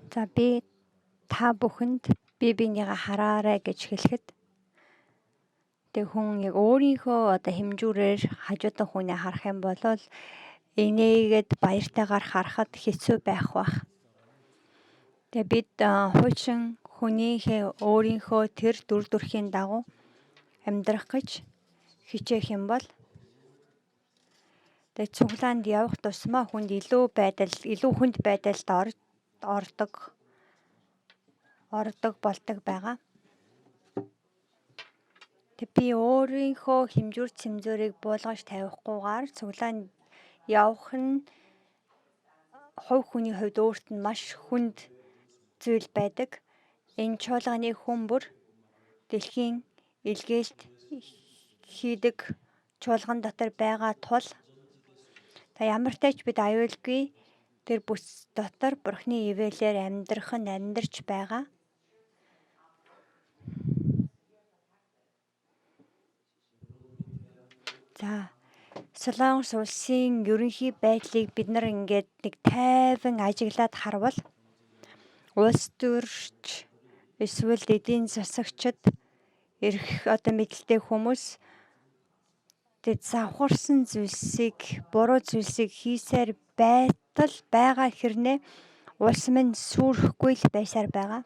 За би та бүхэнд бие биенийгээ хараарай гэж хэлэхэд тэг хүн яг өөрийнхөө одоо хэмжүүрээр хажуудан хүнээ харах юм бол инээгээд баяртайгаар харахад хэцүү байх бах. Тэгээ бид хуучин хүнийхээ өөрийнхөө тэр дүр төрхийн дагуу амьдрах гэж хичээх юм бол тэгээ цуглаанд явах тусмаа хүнд илүү байдал, илүү хүнд байдалд ордог болдог байгаа. Тэг би өөрийнхөө хэмжүүр цэмзүүрийг буулгаж тавихгүйгээр цуглаанд явах нь хувь хүний хувьд өөрт нь маш хүнд зүйл байдаг. Энэ чуулганы хүн бүр дэлхийн илгээлт хийдэг чуулган дотор байгаа тул та ямартай ч бид аюулгүй тэр бүс дотор Бурхны ивээлээр амьдрах нь амьдарч байгаа. За Солонгос улсын ерөнхий байдлыг бид нар ингээд нэг тайван ажиглаад харвал улс төрч эсвэл эдийн засагчид эрх одоо мэдлэлтэй хүмүүс тэг завхарсан зүйлсийг буруу зүйлсийг хийсээр байтал байгаа хэрнээ улс минь сүрхгүй л байсаар байгаа.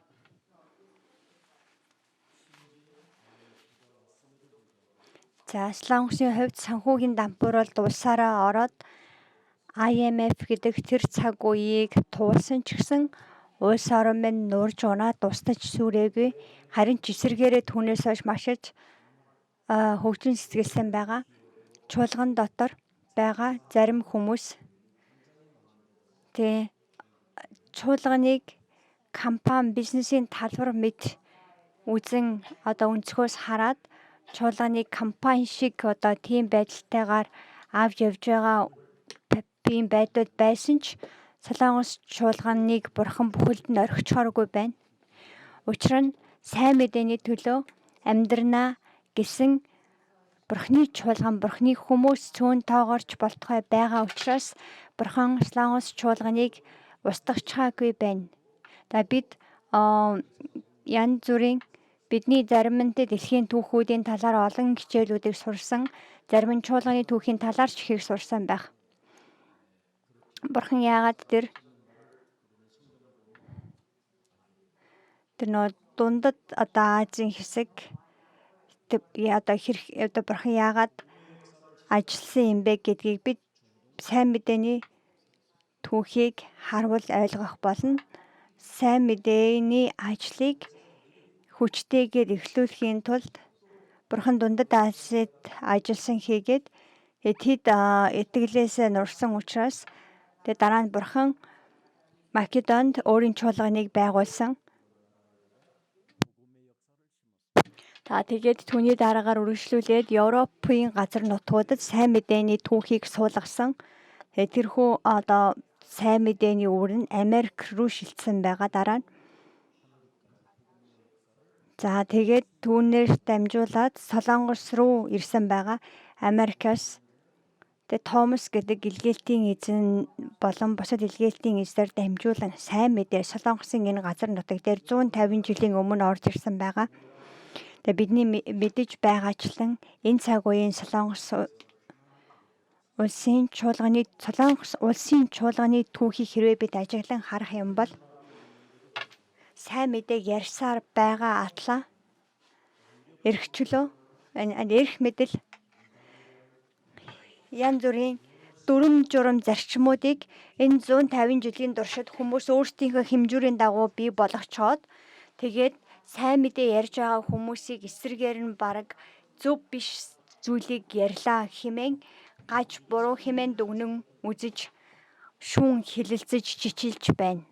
За Солонгосын хувьд санхүүгийн дампууралд улсаараа ороод IMF гэдэг тэр цаг үеийг туулсан ч гэсэн улс орон минь нурж унаад устж сүрээгүй. Харин ч эсрэгээрээ түүнээс хойш маш их хөгжин сэтгэлсэн байгаа. Чуулган дотор байгаа зарим хүмүүс тэ чуулганыг компани бизнесийн талбар мэт үзэн одоо өнцгөөс хараад чуулганыг компани шиг одоо тийм байдалтайгаар авч явж байгаа тийм байдлууд байсан ч Солонгос чуулганыг бурхан бүхэлд нь орхичхооргүй байна. Учир нь сайн мэдээний төлөө амьдрнаа гэсэн бурхны чуулган, бурхны хүмүүс цөөн тоогоорч болтугай байгаа учраас бурхан Солонгос чуулганыг устгахчаагүй байна. За бид янз бүрийн бидний зарим нь дэлхийн түүхүүдийн талаар олон хичээлүүдийг сурсан, зарим нь чуулганы түүхийн талаар ч ихийг сурсан байх. Бурхан яагаад тэр нөө дундад одоо Азийн хэсэг одоо хэрэг одоо бурхан яагаад ажилласан юм бэ гэдгийг бид сайн мэдээний түүхийг харвал ойлгох болно. Сайн мэдээний ажлыг хүчтэйгээр эхлүүлэхийн тулд бурхан дундад Азид ажилласан хийгээд тэд итгэлээсээ нурсан учраас тэгээ дараа нь бурхан Македонд өөрийн чуулганыг байгуулсан. За тэгээд түүний дараагаар үргэлжлүүлээд Европын газар нутгуудад сайн мэдээний түүхийг суулгасан. Тэгээд тэрхүү одоо сайн мэдээний үр нь Америк руу шилжсэн байгаа дараа нь. За тэгээд түүнээр дамжуулаад Солонгос руу ирсэн байгаа. Америкаас тэгээд Томас гэдэг илгээлтийн эзэн болон бусад илгээлтийн эзлэр дамжуулан сайн мэдээ Солонгосын энэ газар нутаг дээр 150 жилийн өмнө орж ирсэн байгаа. Тэгээ бидний мэдэж байгаачлан энэ цаг үеийн Солонгос улсын чуулганы Солонгос улсын чуулганы түүхийг хэрвээ бид ажиглан харах юм бол сайн мэдээг ярьсаар байгаа атлаа эрхчлөө эрх мэдэл янз бүрийн дүрм журам зарчмуудыг энэ 150 жилийн туршид хүмүүс өөрсдийнхөө хэмжүүрийн дагуу бий болгочоод тэгээд сайн мэдээ ярьж байгаа хүмүүсийг эсрэгээр нь бараг зөв биш зүйлийг ярьлаа хэмээн гаж буруу хэмээн дүгнэн үзэж шүүн хилэлцэж чичилж байна.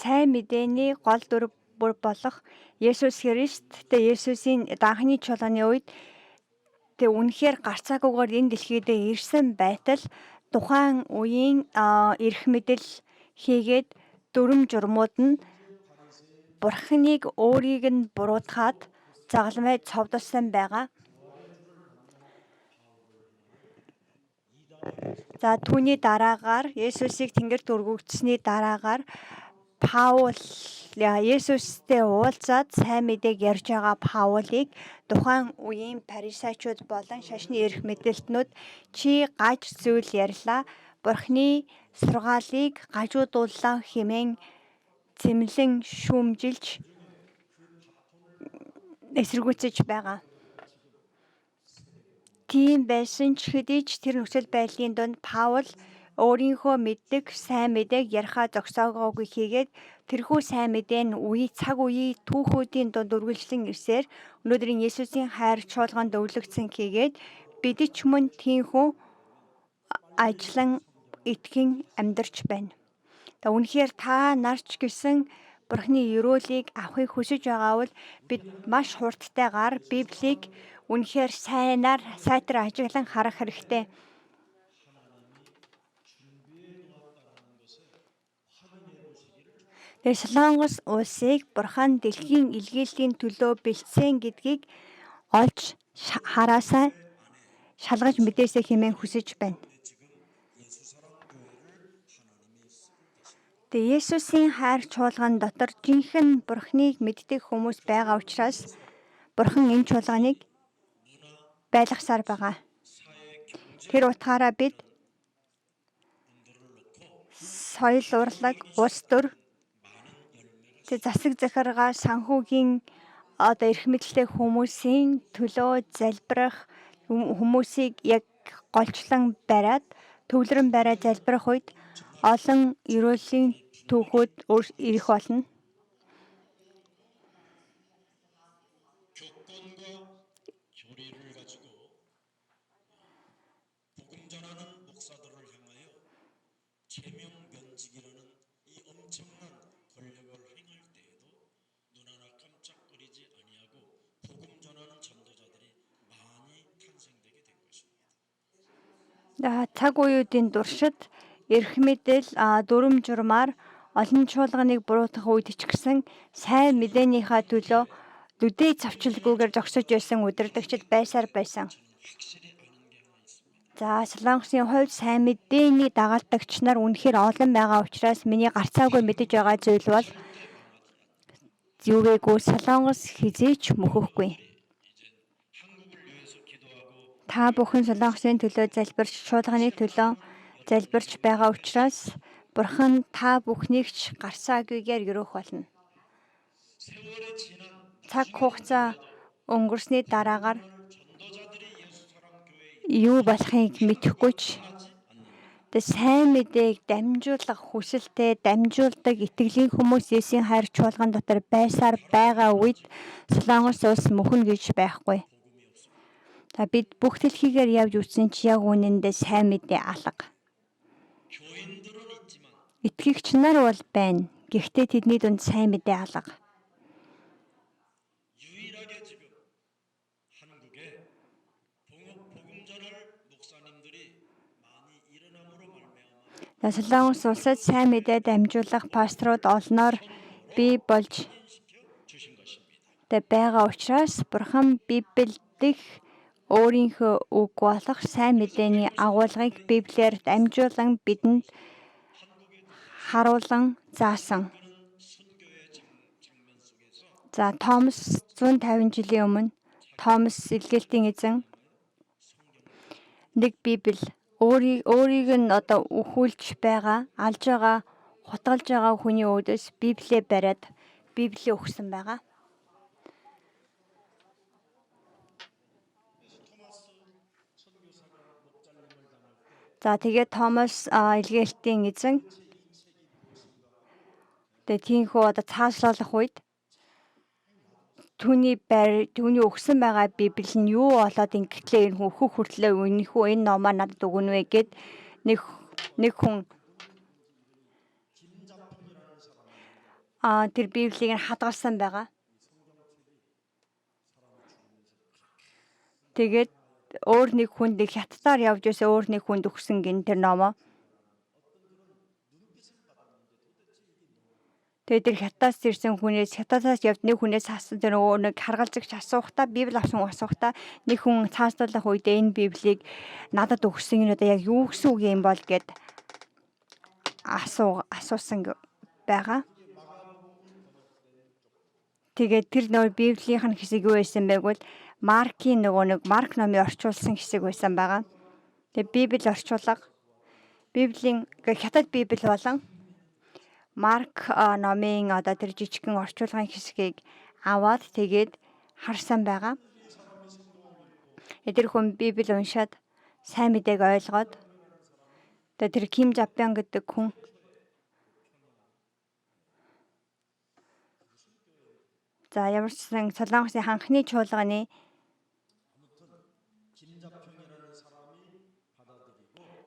Сайн мэдээний гол дүр бүр болох Есүс Христ тэ Есүсийн анхны чуулганы үед тэ үнэхээр гарцаагүйгээр энэ дэлхийд ирсэн байтал тухайн үеийн эрх мэдэл хийгээд дүрм журмууд нь Бурханыг өөрийг нь буруутгаад загалмай цовдолсон байгаа. За, түүний дараагаар Есүсийг тэнгэрт өргөгдсөний дараагаар Паул Есүстэй уулзаад сайн мэдээг ярьж байгаа Паулыг тухайн үеийн фарисеучуд болон шашны эрх мэдэлтнүүд чи гаж зүйл ярьлаа, Бурхны сургаалыг гажуудууллаа хэмээн зэмлэн шүүмжилж эсэргүүцэж байгаа. Тийм байсан ч хэдий ч тэр нөхцөл байдлын дунд Паул өөрийнхөө мэддэг сайн мэдээг яриахаа зогсоогоогүй хийгээд тэрхүү сайн мэдээ нь үе цаг үеийн түүхүүдийн дунд үргэлжлэн ирсээр өнөөдрийн Есүсийн хайр чуулганд өвлөгдсөн хийгээд бид ч мөн тийхүү ажиллан итгэн амьдарч байна. Та үнэхээр та нар ч гэсэн Бурхны ерөөлийг авахыг хүсэж байгаа бол бид маш хурдтайгаар Библийг үнэхээр сайнаар сайтар ажиглан харах хэрэгтэй. Тэгээ Солонгос улсыг Бурхан дэлхийн илгээлтийн төлөө бэлдсэн гэдгийг олж хараасай шалгаж мэдээсэй хэмээн хүсэж байна. Тэгээ Есүсийн хайр чуулган дотор жинхэнэ Бурханыг мэддэг хүмүүс байгаа учраас Бурхан энэ чуулганыг байлгасаар байгаа. Тэр утгаараа бид соёл урлаг, улс төр, засаг захиргаа, санхүүгийн одоо эрх мэдэлтэй хүмүүсийн төлөө залбирах хүмүүсийг яг голчлон бариад төвлөрөн бариад залбирах үед олон ерөөлийн түүхүүд ирэх болно. 교권과 교리를 가지고 복음 전하는 목사들을 향하여 제명 면직이라는 이 엄청난 권력을 행할 때에도 눈 하나 깜짝거리지 아니하고 복음 전하는 전도자들이 많이 탄생되게 된 것입니다. Цаг үеүүдийн туршид эрх мэдэл дүрэм журмаар олон чуулганыг буруутгах үед ч гэсэн сайн мэдээнийхээ төлөө нүдээ цавчилгүйгээр зогсож байсан удирдагчид байсаар байсан. 확실히 아는 게 하나 있습니다. За, Солонгосын хувьд сайн мэдээний дагалдагч нар үнэхээр олон байгаа учраас миний гарцаагүй мэдэж байгаа зүйл бол юу гээгүү Солонгос хэзээ ч мөхөхгүй. 이제 한국을 위해서 기도하고 Та бүхэн Солонгосын төлөө залбирч, чуулганы төлөө залбирч байгаа учраас Бурхан та бүхнийг ч гарцаагүйгээр ерөөх болно. 세월이 지난 Цаг хугацаа өнгөрсний дараагаар 전도자들이 예수사랑 교회에 юу болохыг мэдэхгүй ч 하지 않는다. тэгээ сайн мэдээг дамжуулах хүсэлтэй дамжуулдаг итгэлийн хүмүүс Есүсийн хайр чуулган дотор байсаар байгаа үед Солонгос улс мөхнө гэж байхгүй. 복음이 없습니다. За, бид бүх дэлхийгээр явж үзсэн чи яг үнэндээ сайн мэдээ алга. 교인들은 있지만 Итгэгч нар бол байна. Гэхдээ тэдний дунд сайн мэдээ алга. 유일하게 지금 한국에 복음 전할 목사님들이 많이 일어남으로 말미암아 За, Солонгос улсад сайн мэдээ дамжуулах пасторууд олноор бий болж 시켜 주신 것입니다. тэ байгаа учраас Бурхан Библиэл дэх өөрийнхөө үг болох сайн мэдээний агуулгыг Библиэр дамжуулан бидэнд харуулан заасан. 그는 순교의 장면 속에서 За, Томас 150 жилийн өмнө Томас илгээлтийн эзэн нэг Библи өөрийг нь одоо өхүүлж байгаа, алж байгаа, хутгалж байгаа хүний өөдөөс Библиэ бариад Библийг өгсөн байгаа. 토마스 선교사가 목잘림을 당할 때 За, тэгээд Томас илгээлтийн эзэн тэгээ тийхүү одоо цаашлуулах үед түүний өгсөн байгаа Библи нь юу болоод ингэтлээ энэ хүн өөхөх хүртлээ энэхүү энэ номоо надад өгнө вэ гэд нэг хүн 김자평이라는 사람이 тэр Библийг нь хадгалсан байгаа. Тэгээд өөр нэг хүнд нэг хятадаар явж байсан өөр нэг хүнд өгсөн гин тэр номоо. Тэгээд тэр хятадаас ирсэн хүнээс хятадаас явд нэг хүнээс асуусан, тэр нөгөө нэг харгалзагч асуухта, библи авсан асуухта нэг хүн цааслуулах үедээ энэ библийг надад өгсөн, энэ одоо яг юу гэсэн үг юм бол гэд асуусан байгаа. Тэгээд тэр нөгөө библийнх нь хэсэг юу байсан бэ гэвэл Маркийн нөгөө нэг Марк номын орчуулсан хэсэг байсан байгаа. Тэгээд библи орчуулга, библийн хятад библи болон Марк номын одоо тэр жижигхэн орчуулгын хэсгийг аваад тэгээд харсан байгаа. Тэр хүн библи уншаад сайн мэдээг ойлгоод, тэгээд тэр Ким Жапян гэдэг хүн за ямар ч сан Солонгосын ханхны чуулганы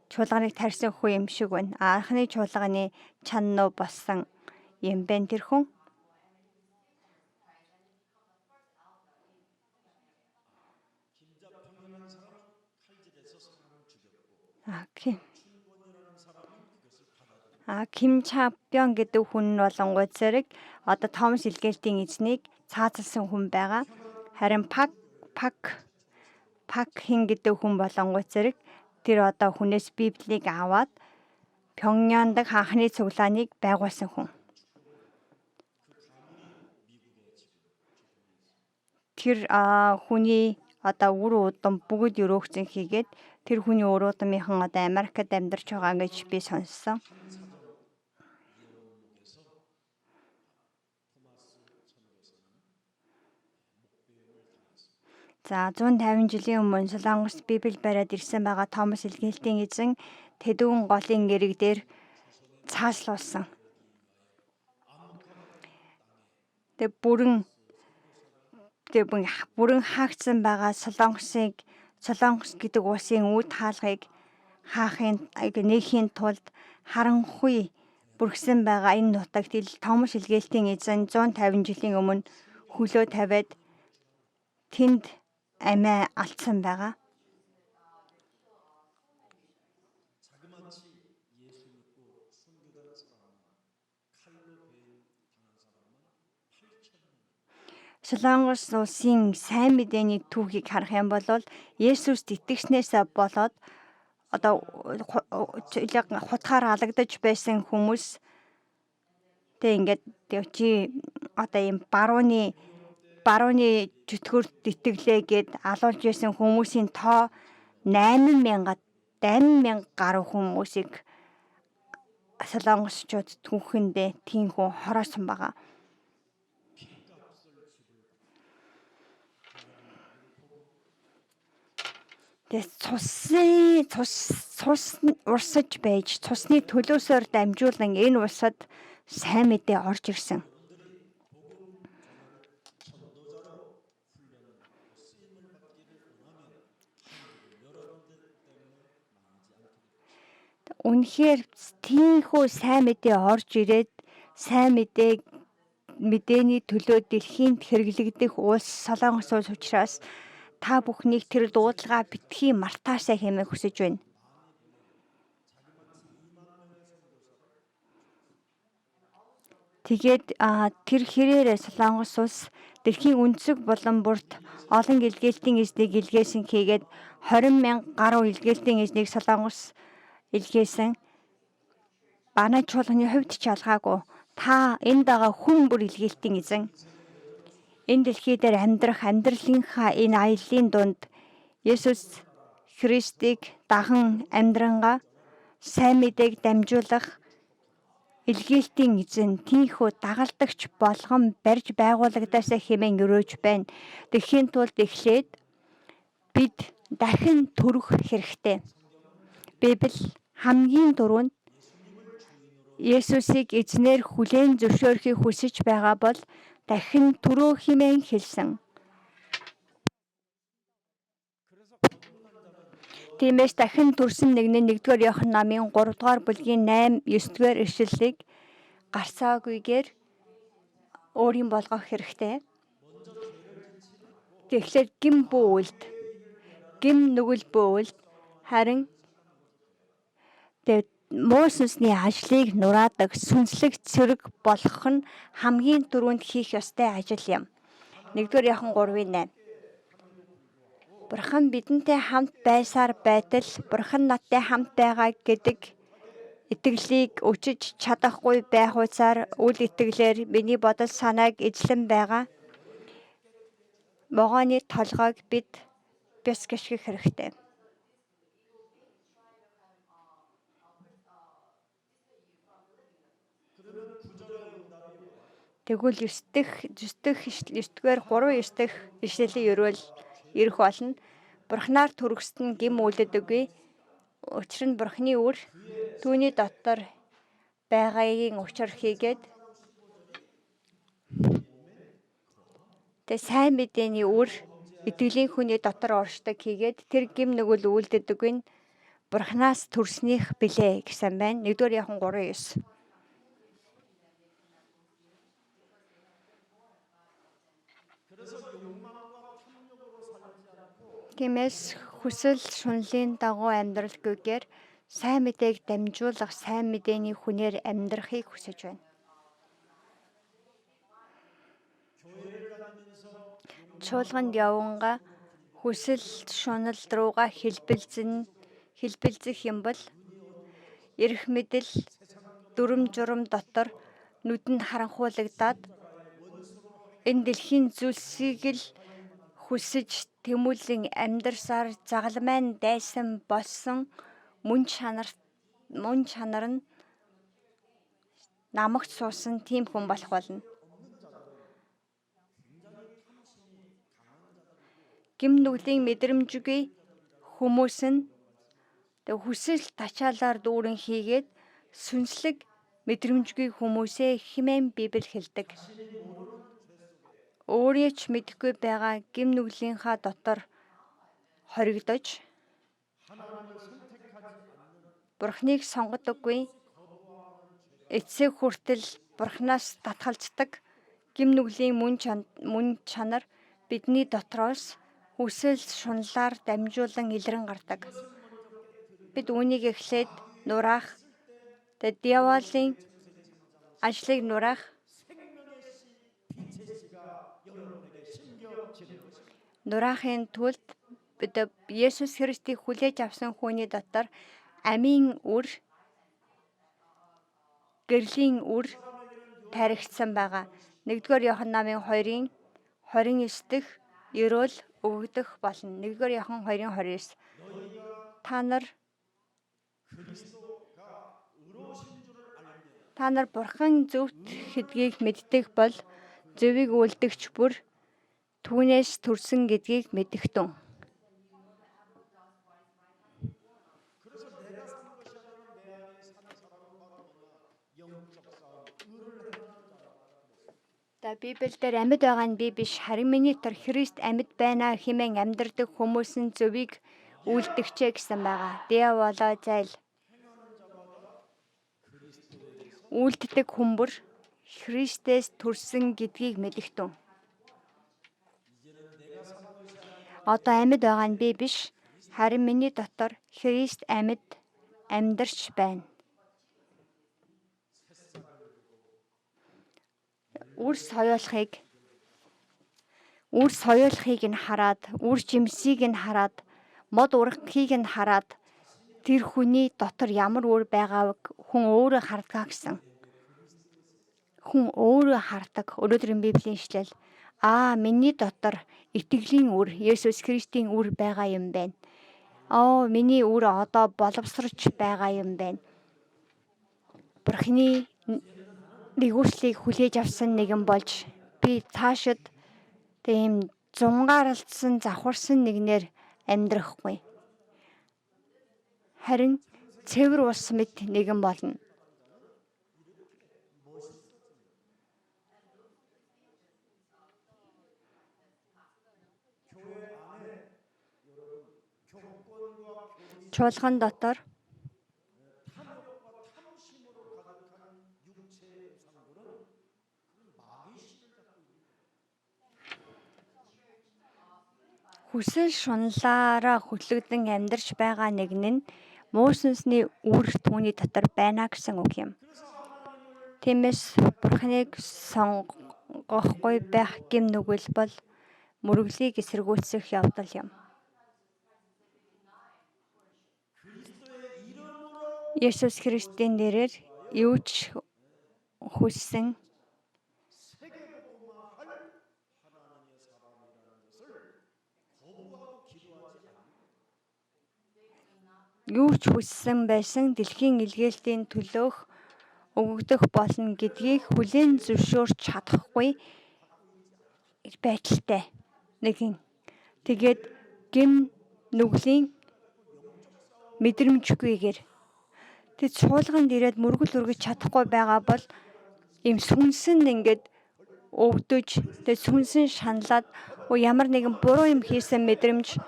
чуулганыг тарьсан хүн юм шиг байна. Анхны чуулганы чаннуу болсон юм байна тэр хүн. Ким Чапён гэдэг хүн нь болонгууд зэрэг одоо Томас Илгээлтийн эзнийг цаазалсан хүн байгаа. Харин Пак Пак Пак хин гэдэг хүн болонгууд зэрэг тэр одоо хүнээс Библийг аваад Пхёньян дахь анхны цуглааныг байгуулсан хүн. Тэр хүний одоо үр удам бүгд өрөөгцөн хийгээд тэр хүний үр удмынхан одоо Америкт амьдарч байгаа гэж би сонссон. За 150 жилийн өмнө Солонгост Библи бариад ирсэн байгаа Томас Илгээлтийн эзэн Тэдүүн голын эрэг дээр цааслуулсан. Тэгээ бүрэн хаагдсан байгаа Солонгосыг, Солонгос гэдэг улсын үд хаалгыг хаахын нээхийн тулд харанхуй бүрхсэн байгаа энэ нутагт Томас Илгээлтийн эзэн 150 жилийн өмнө хөлөө тавиад тэнд амиа алдсан байгаа. 자그마치 예수 믿고 순교한 사람만 칼로 배임 당한 사람만 8천 명. Солонгос улсын сайн мэдээний түүхийг харах юм бол Есүст итгэснээсээ болоод одоо хутгаар алагдаж байсан хүмүүс тэг ингээд чи одоо ийм барууны чөтгөрт итгэлээ гэд алуулж байсан хүмүүсийн тоо 8000 гаруй хүмүүсийг солонгосчууд түүхэндээ тийхүү хороосон байгаа. Тэгээ цусын цус цус урсаж байж цусны төлөөсөөр дамжуулан энэ улсад сайн мэдээ орж ирсэн. Үнэхээр тийхүү сайн мэдээ орж ирээд сайн мэдээний төлөө дэлхийн хэрэглэгдэх улс Солонгос улс учраас та бүхнийг тэр дуудлага битгий мартаасай хэмээн хүсэж байна. Тэгээд тэр хэрээр Солонгос улс дэлхийн өнцөг болон бүрт олон илгээлтийн эзнийг илгээсэн хийгээд 20 мянга гаруй илгээлтийн эзнийг Солонгос илгээсэн. Манай чуулганы хувьд ч ялгаагүй. Та энд байгаа хүн бүр илгээлтийн эзэн. Энэ дэлхий дээр амьдрах амьдралынхаа энэ аяллаа дунд Есүс Христийг даган амьдрангаа сайн мэдээг дамжуулах илгээлтийн эзэн тийхүү дагалдагч болгон барьж байгуулагдаасаа хэмээн өрөөж байна. Тэгэхийн тулд эхлээд бид дахин төрөх хэрэгтэй. Библи хамгийн түрүүнд Есүсийг эзнээр хүлээн зөвшөөрөхийг хүсэж байгаа бол дахин төрөө хэмээн хэлсэн. Тиймээс дахин төрсөн нэг нь 1-р Иохан номын 3-р бүлгийн 8 9-р ишлэлийг гарцаагүйгээр өөрийн болгох хэрэгтэй. Тэгэхээр гим бүү үлд, гим нүгэл бүү үлд, харин тэгээд Муу сүнсний ажлыг нураадаг сүнслэг цэрэг болох нь хамгийн түрүүнд хийх ёстой ажил юм. 1-р Иохан 3:8. Бурхан бидэнтэй хамт байсаар байтал Бурхан надтай хамт байгаа гэдэг итгэлийг өчөж чадахгүй байх уцаар үл итгэлээр миний бодол санааг эзлэн байгаа могооны толгойг бид бяс гიშгэх хэрэгтэй. Тэгвэл 9 дэх 3 9 дэх ишлэлийн ёроол ирэх болно. Бурханаар төрөссөн нь гэм үлддэггүй. Учир нь Бурханы үр түүний дотор байгаагийн учир хийгээд тэгээ сайн мэдээний үр итгэлийн хүний дотор оршдог хийгээд тэр гэм нүгэл үлддэггүй нь Бурханаас төрснийх билээ гэсэн байна. 1-р Иохан 3:9. Тиймээс хүсэл шунлын дагуу амьдралгүйгээр сайн мэдээг дамжуулах сайн мэдээний хүнээр амьдрахыг хүсэж байна. Чуулганд явангаа хүсэл шунал руугаа хэлбэлзэх юм бол эрх мэдэл дүрэм журам дотор нүдэнд харанхуйлагдаад энэ дэлхийн зүйлсийг л хүсэж тэмүүлэн амьдарсаар загалмайн дайсан болсон мөн чанар нь намагт суусан тийм хүн болох болно. Гэм нүглийн мэдрэмжгүй хүмүүс нь хүсэл тачаалаар дүүрэн хийгээд сүнслэг мэдрэмжгүй хүмүүсээ хэмээн Библи хэлдэг. Өөрийн ч мэдэхгүй байгаа гэм нүглийнхаа дотор хоригдож, Бурханыг сонгодоггүй, эцсээ хүртэл Бурханаас татгалздаг гэм нүглийн мөн чанар бидний дотроос хүсэл шунлаар дамжуулан илрэн гардаг. Бид үүнийг эхлээд нураах, тэгээд диаволын ажлыг нураах, нураахын тулд бид Есүс Христийг хүлээж авсан хүний дотор амийн үр, гэрлийн үр тархигдсан байгаа. 1-р Иохан намын 2-ын 29 дэх ёроол өгөгдөх болно. 1-р Иохан 2-ын 29. Та нар Бурхан зөвхт гэдгийг мэддэг бол зөвийг үйлдэгч бүр түүнээс төрсөн гэдгийг мэдэхтун. 그래서 내가 사는 것이 아니라 내 안에 사는 사람은 바로 뭐냐 영적 싸움 의를 행하는 자라. За, Библиэлд амьд байгаа нь би биш, харин миний дотор Христ амьд байна хэмээн амьдардаг хүмүүс нь зөвийг үйлдэгчээ гэсэн байгаа. Диаволоо зайл. Үйлддэг хүн бүр Христээс төрсөн гэдгийг мэдэхтун. Одоо амьд байгаа нь би биш, харин миний дотор Христ амьд амьдарч байна. Үр соёолохыг нь хараад, үр жимсийг нь хараад, мод ургахыг нь хараад тэр хүний дотор ямар үр байгааг хүн өөрөө хардгаа гэсэн. Хүн өөрөө хардаг. Өнөөдрийн Библийн ишлэл миний дотор итгэлийн үр, Есүс Христийн үр байгаа юм байна. Оо, миний үр одоо боловсрч байгаа юм байна. Бурхны нигүүлслийг хүлээж авсан нэгэн болж би цаашид тийм зунгаарлцсан, завхарсан нэгнээр амьдрахгүй. Харин цэвэр ус мэт нэгэн болно. 교회 안에 여러분 교권과 교리 Чуулган дотор 탐욕과 탐심으로 가득한 육체의 우상들은 그건 마귀 씨를 갖고 있는 хүсэл шунлаараа хөтлөгдөн амьдарч байгаа нэг нь Муу сүнсний үр түүний дотор байна гэсэн үг юм. Тиймээс Бурханыг сонгохгүй байх гэм нүгэл бол мөрөглийг эсэргүүцэх явдал юм. Есүс Христийн нэрээр юу ч хүссэн юу ч хүссэн байсан дэлхийн илгээлтийн төлөөх өгөгдөх болно гэдгийг хүлээн зөвшөөрч чадахгүй байдалтай нэгэн. Тэгээд гэм нүглийн мэдрэмжгүйгээр тэг чуулганд ирээд мөргөл өргөж чадахгүй байгаа бол ийм сүнс нь ингээд өвдөж, тэг сүнс нь шаналаад ямар нэгэн буруу юм хийсэн мэдрэмж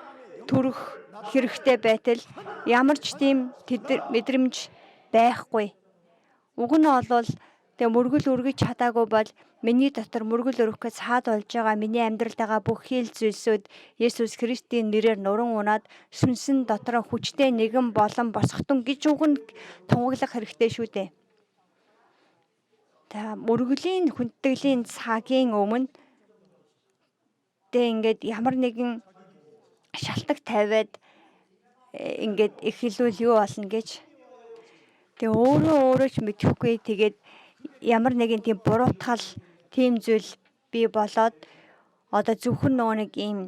төрөх хэрэгтэй байтал ямар ч тийм мэдрэмж байхгүй. Уг нь бол тэг мөргөл өргөж чадаагүй бол миний дотор мөргөл өргөх гэж саад болж байгаа миний амьдралд байгаа бүх хил зүйлсүүд Есүс Христийн нэрээр нуран унаад сүнсэн дотроо хүчтэй нэгэн болон босготун гэж уг нь тунгаглах хэрэгтэй шүү дээ. За мөргөлийн хүндэтгэлийн цагийн өмнө тэг ингээд ямар нэгэн шалтаг тавиад ингээд эхэлвэл юу болно гэж. Тэгээ өөрөө өөрөө ч мэдэхгүй тэгээд ямар нэгэн тийм буруутгал тийм зүйл бий болоод одоо зөвхөн нөгөө нэг ийм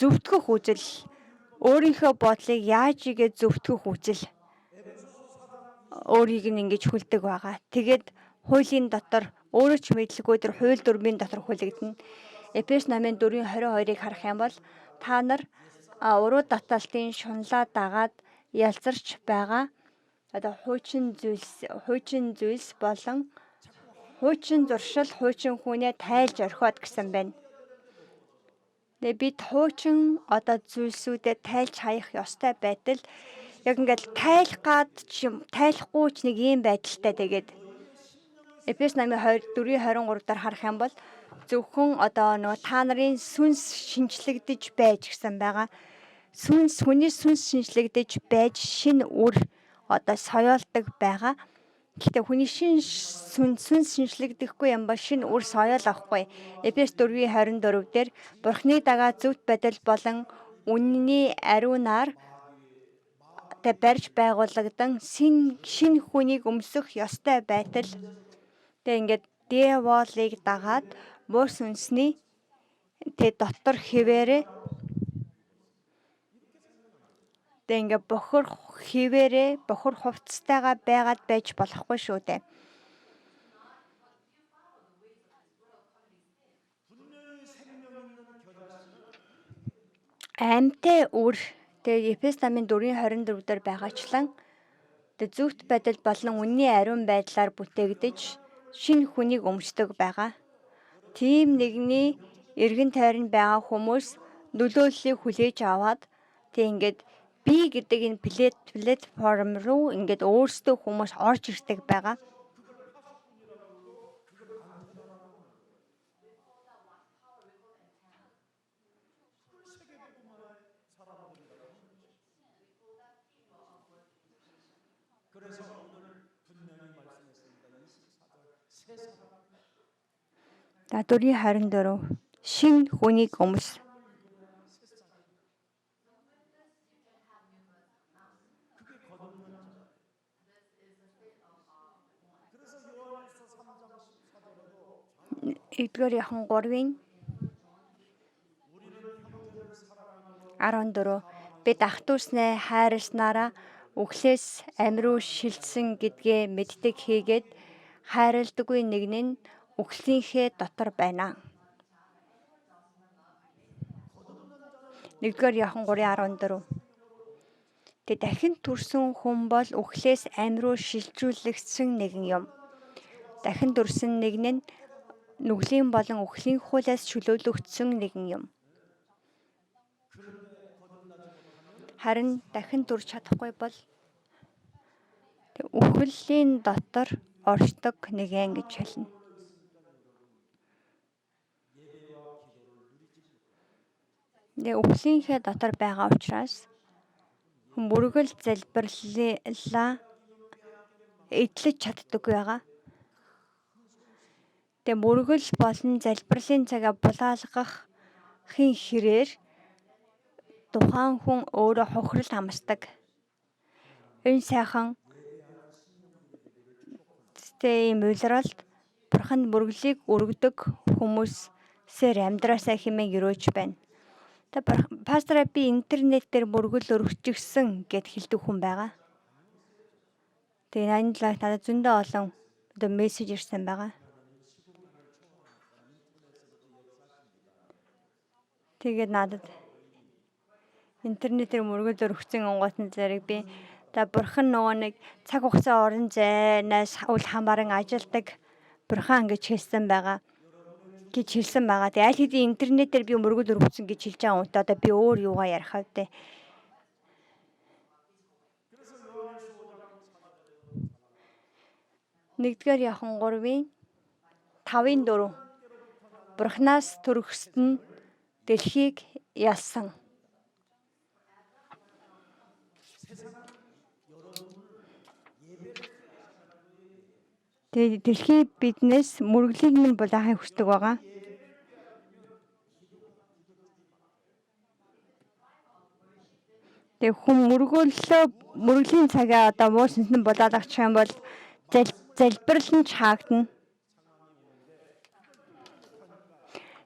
зөвтгөх үзэл, өөрийнхөө бодлыг яаж игээ зөвтгөх үзэл өөрийг нь ингэж хүлдэг байгаа. Тэгээд хуулийн дотор өөрөө ч мэдлгүй тэр хууль дүрмийн дотор хүлэгдэнэ. Эфес номын 4:22-ыг харах юм бол та нар уруу таталтын шунлаа дагаад ялзарч байгаа одоо хуучин зүйлс болон хуучин зуршил, хуучин хүнээ тайлж орхиод гэсэн байна. Тэгээ бид хуучин одоо зүйлсүүдэд тайлж хаях ёстой байтал яг ингээд тайлах гад ч юм, тайлахгүй ч нэг ийм байдалтай. Тэгээд Эфес номын 4:23 дээр харах юм бол зөвхөн одоо нөгөө та нарын сүнс шинчлэгдэж байж гэсэн байгаа. Сүнс, хүний сүнс шинчлэгдэж байж шинэ үр одоо соёолдог байгаа. Гэхдээ хүний шин сүнс шинчлэгдэхгүй юм ба шинэ үр соёол авахгүй. Эфес 4:24 дээр Бурхны дагаа зөвхт байдал болон үнний ариунаар тэ барьж байгуулагдан шинэ хүнийг өмсөх ёстой байтал тэ ингээд диаволыг дагаад муу сүнсний тэ дотор хэвээрээ тэ ингээд бохор хэвээрээ бохор хувцастайгаа байгаад байж болохгүй шүү дээ. Амьтай үр тэгээ Эфес намын 4:24 дээр байгаачлан тэгээ зөвхт байдал болон үнний ариун байдлаар бүтээгдэж шинэ хүнийг өмсдөг байгаа. Тийм нэгний эргэн тойронд байгаа хүмүүс нөлөөллийг хүлээж аваад тэг ингээд би гэдэг энэ платформ руу ингээд өөрсдөө хүмүүс орж ирдэг байгаа. За 4:24 шинэ хүнийг өмс. Нэгдүгээр Иохан 3:14 бид ах дүүснээ хайрласнараа үхлээс амь руу шилжсэн гэдгээ мэддэг хийгээд хайрладаггүй нэг нь үхлийнхээ дотор байна. Нэгдүгээр Иохан 3:14. Тэг дахин төрсөн хүн бол үхлээс амь руу шилжүүлэгдсэн нэгэн юм. Дахин төрсөн нэг нь нүглийн болон үхлийн хуулиас чөлөөлөгдсөн нэгэн юм. Харин дахин төрж чадахгүй бол үхлийн дотор оршдог нэгэн гэж хэлнэ. Тэгээ үхлийнхээ дотор байгаа учраас Хүн мөргөл залбирлаа эдлэж чаддаггүй байгаа. Тэгээ мөргөл болон залбирлын цагаа булаалгахын хэрээр тухайн хүн өөрөө хохирол хамсдаг. Энэ сайхан ийм улиралд Бурханд мөрөглийг өргөдөг хүмүүсээр амьдраасаа хэмээн ерөөж байна. Тэгээ пастораа би интернет дээр мөргөл өргөчихсөн гэд хэлдэг хүн байгаа. Тэгээ энэ талаар надад зөндөө олон одоо мессеж ирсэн байгаа. Тэгээд надад интернетээр мөргөл өргөцсөн онгойтон зэрэг би за бурхан нөгөө нэг цаг хугацаа орон зайнаас үл хамааран ажилдаг бурхан гэж хэлсэн байгаа гэж хэлсэн байгаа. Тэгээ аль хэдийн интернетээр би мөргөл өргөцсөн гэж хэлж байгаа үнтэй одоо би өөр юугаа ярих вэ? Нэгдүгээр Иохан 3-ын 5-ын 4 Бурханаас төрөхсөд нь дэлхийг ялсан. Тэгээ дэлхий биднээс мөрөглийг минь булаахыг хүсдэг байгаа. Тэгээ хүн мөргөлөө мөргөлийн цагаа одоо муу сүнсэн булаалгачих юм бол залбирал нь ч хаагдана.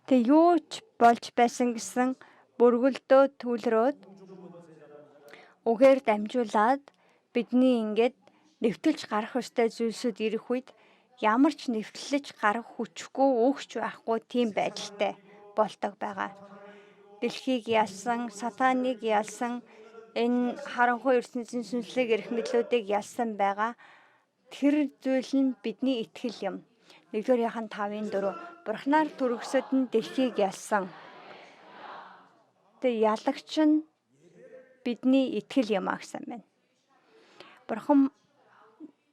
Тэгээ юу ч болж байсан гэсэн мөргөлдөө түлрөөд үгээр дамжуулаад бидний ингээд нэвтэлж гарах ёстой зүйлсүүд ирэх үед ямар ч нэвтлэж гарах хүчгүй өгч байхгүй тийм байдалтай болдог байгаа. Дэлхийг ялсан, сатаныг ялсан, энэ харанхуй ертөнцийн сүнслэг эрх мэдлүүдийг ялсан байгаа. Тэр зүйл нь бидний итгэл юм. 1-р Иохан 5-ын 4 Бурханаар төрөхсөд нь дэлхийг ялсан. Тэгээ ялагч нь бидний итгэл юм а гэсэн байна. Бурхан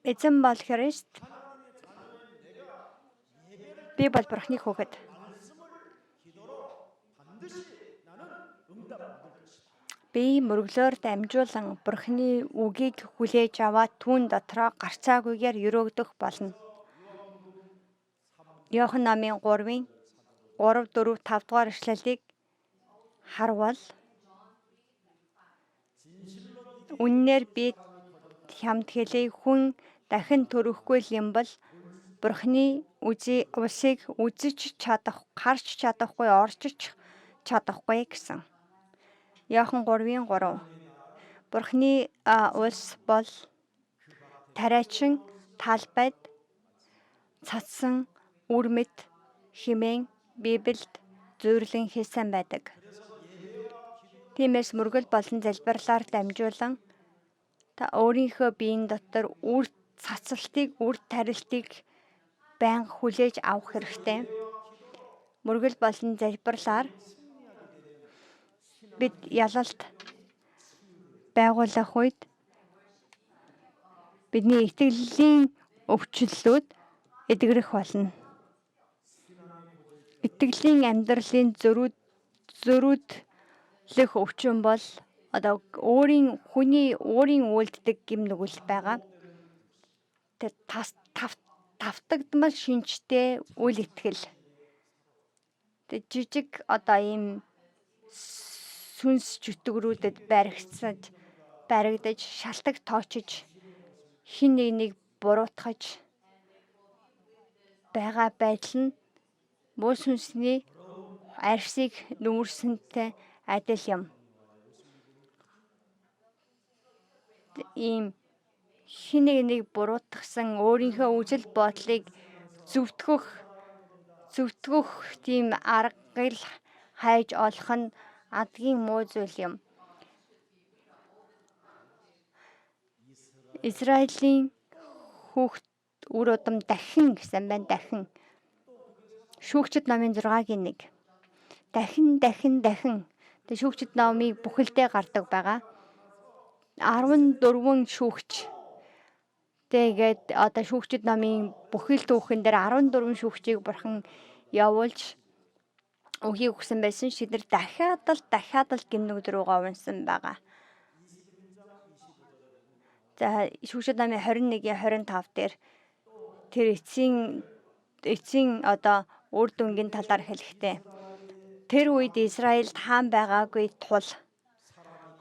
эзэн бол Христ, би бол Бурханы хүүхэд. Би мөрөглөөр дамжуулан Бурханы үгийг хүлээж аваад түүн дотроо гарцаагүйгээр ерөөгдөх болно. Иохан номын 3-ын 3 4 5 дугаар эшлэлийг харвал үннээр би чамд хэлье, хүн дахин төрөхгүй л юм бол Бурханы улсыг үзэж чадах, харж чадахгүй, орж чадахгүй гэсэн. Иохан 3-ын 3. Бурханы улс бол тариачин талбайд цацсан үр мэд хэмээн Библиэд зүйрлэн хэлсэн байдаг. Тиймээс мөргөл болон залбирлаар дамжуулан та өөрийнхөө биеийн дотор үр цацалтыг, үр тарилтыг байнга хүлээж авах хэрэгтэй. Мөргөл болон залбирлаар бид ялалт байгуулах үед бидний итгэлийн өвчлөлүүд эдгэрэх болно. Итгэлийн амьдралын зөрүүдлэх өвчин бол одоо өөрийн хүний өөрийн үйлддэг гэм нүгэл байгаа. Тэр тавтагдмал шинжтэй үл итгэл. Тэр жижиг одоо ийм сүнс чөтгөрүүдэд баригдаж, шалтаг тоочиж, хин нэг нэг буруутгаж байгаа байдал нь муу сүнсний арьсыг нүмерсэнтэй адил юм. Ийм хин нэг нэг буруутгасан өөрийнхөө үзэл бодлыг зөвтгөх тийм аргыг хайж олох нь адгийн муу зүйл юм. Израилийн хүүхд үр удам дахин гэсэн байна, дахин. Шүүгчид номын 6-гийн 1. Дахин, дахин, дахин. Тэгээ шүүгчид номыг бүхэлдээ гардаг байгаа. 14 шүүгч. Тэгээд одоо шүүгчид номын бүхэл түүхэн дээр 14 шүүгчийг бурхан явуулж үгийг өгсөн байсан. Тэд нар дахиад л гэм нүгэл рүүгээ унсан байгаа. За, Шүүгчид намын 21-ийн 25 дээр тэр эцсийн одоо үр дүнгийн талаар хэлэхдээ тэр үед Израильд хаан байгаагүй тул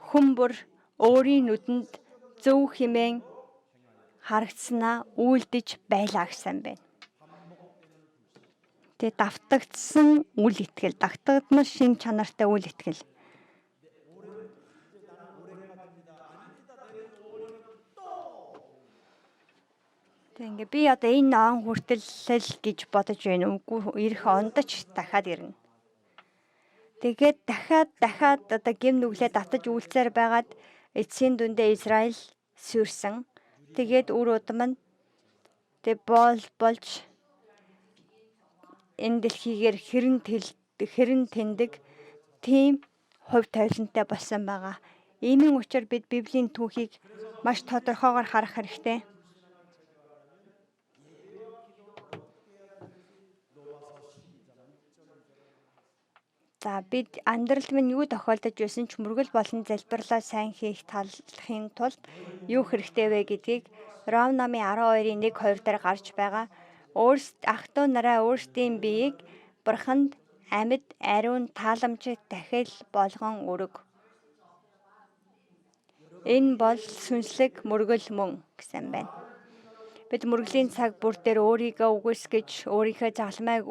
хүн бүр өөрийн нүдэнд зөв хэмээн харагдсанаа үйлдэж байлаа гэсэн байна. Тэгээ давтагдсан үл итгэл, давтагдмал шин чанартай үл итгэл. Тэг ингээ би одоо энэ он хүртэл л гэж бодож байна. Үгүй, ирэх онд ч дахиад ирнэ. Тэгээд дахиад одоо гэм нүглээ давтаж үйлцээр байгаад эцсийн дүндээ Израиль сүйрсэн. Тэгээд үр удам нь тэг болж энэ дэлхийгээр хэрэн тэндэг тийм хувь тавилантай болсон байгаа. Иймэн учир бид Библийн түүхийг маш тодорхойгоор харах хэрэгтэй. За, бид амьдралд минь юу тохиолдож байсан ч мөргөл болон залбирлаа сайн хийх талхын тулд юу хэрэгтэй вэ гэдгийг Ром намын 12-ын 1 2 дээр гарч байгаа. Ах トゥ нараа өөрсдийн биеийг Бурханд амьд, ариун, тааламжит дахил болгон өрг. Энэ бол сүнслэг мөргөл мөн гэсэн байна. Бид мөргөлийн цаг бүр дээр өөрийгөө үгүйсгэж, өөрийнхөө загалмайг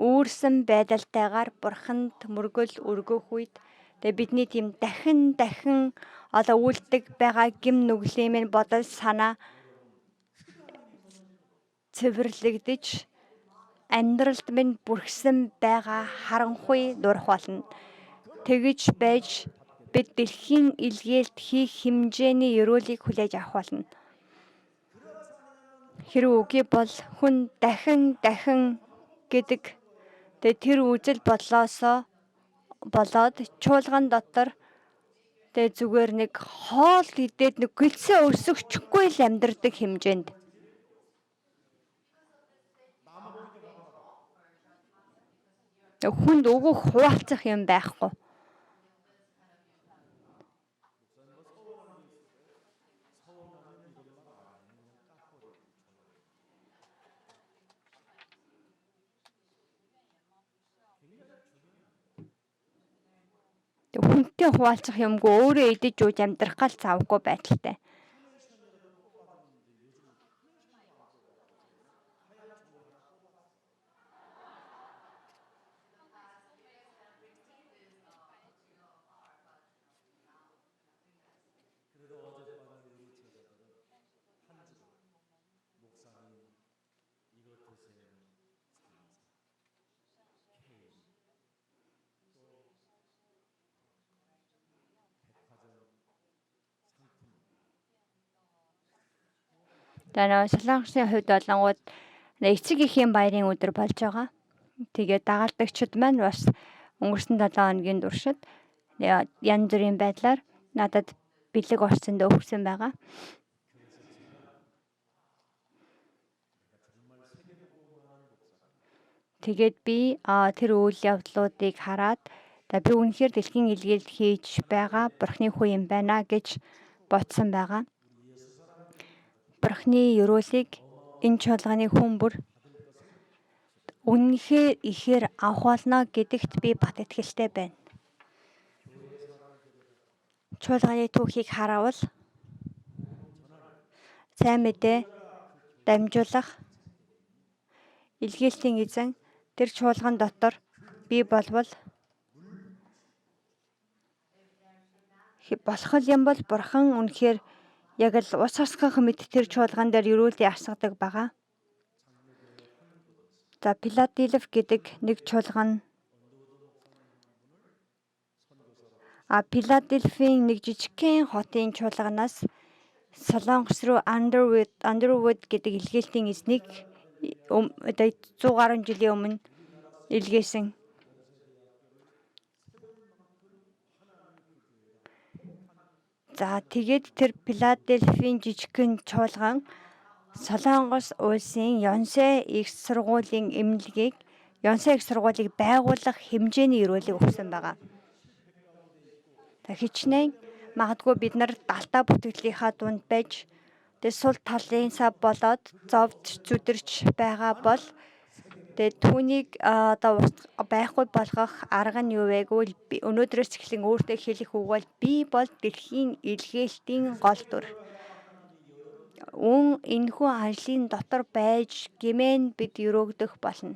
үүрсэн байдалтайгаар Бурханд мөргөл өргөх үед тэгээ бидний тийм дахин дахин одоо үйлдэх байгаа гэм нүглийн минь бодол санаа цэвэрлэгдэж амьдралд минь бүрхсэн байгаа харанхуй дурах болно. Тэгэж байж бид дэлхийн илгээлт хийх хэмжээний ерөөлийг хүлээж авах болно. Хэрвээ үгүй бол хүн дахин дахин гэдэг тэгээ тэр үзэл бодлоосоо болоод чуулган дотор тэгээ зүгээр нэг хоол идээд нэг гэлцээ өрсөгчгүй л амьдардаг хэмжээнд. Хүнд өгөх хуваалцах юм байхгүй. Хүнтэй хуваалцах юмгүй өөрөө идэж ууж амьдрах гал завгүй байдалтай. За, нөгөө Солонгосын хувьд болонгууд эцэг эхийн баярын өдөр болж байгаа. Тэгээд дагалдагчид маань бас өнгөрсөн 7 хоногийн туршид янз бүрийн байдлаар надад бэлэг орсонд өгсөн байгаа. Тэгээд би тэр үйл явдлуудыг хараад би үнэхээр дэлхийн илгээлт хийж байгаа Бурхны хүү юм байна гэж бодсон байгаа. Бурхны ерөөлийг энэ чуулганы хүн бүр үнэхээр ихээр авах болно гэдэгт би бат итгэлтэй байна. Чуулганы түүхийг харавал сайн мэдээ дамжуулах илгээлтийн эзэн тэр чуулган дотор би болвол болох юм бол Бурхан үнэхээр яг л ус хасгах мэт тэр чуулган дээр ерөөлийг асгадаг байгаа. За, Филадельф гэдэг нэг чуулган Филадельфийн нэг жижигхэн хотын чуулганаас Солонгос руу Андервуд гэдэг илгээлтийн эзнийг одоо 100 гаруй жилийн өмнө илгээсэн. За, тэгээд тэр Филадельфийн жижигхэн чуулган Солонгос улсын Ёнсой их сургуулийн эмнэлгийг Ёнсой их сургуулийг байгуулах хэмжээний ерөөлийг өгсөн байгаа. За, хичнээн Магадгүй бид нар далтаа бүтгэлийнхаа дунд байж тэгээ сул талын сав болоод зовдож зүдэрч байгаа бол тэгээ түүнийг одоо байхгүй болгох арга нь юу вэ гэвэл өнөөдрөөс эхлэн өөртөө хэлэх үг бол би бол дэлхийн илгээлтийн гол дүр. Үүн энэхүү ажлын дотор байж гэмээн бид өрөөгдөх болно.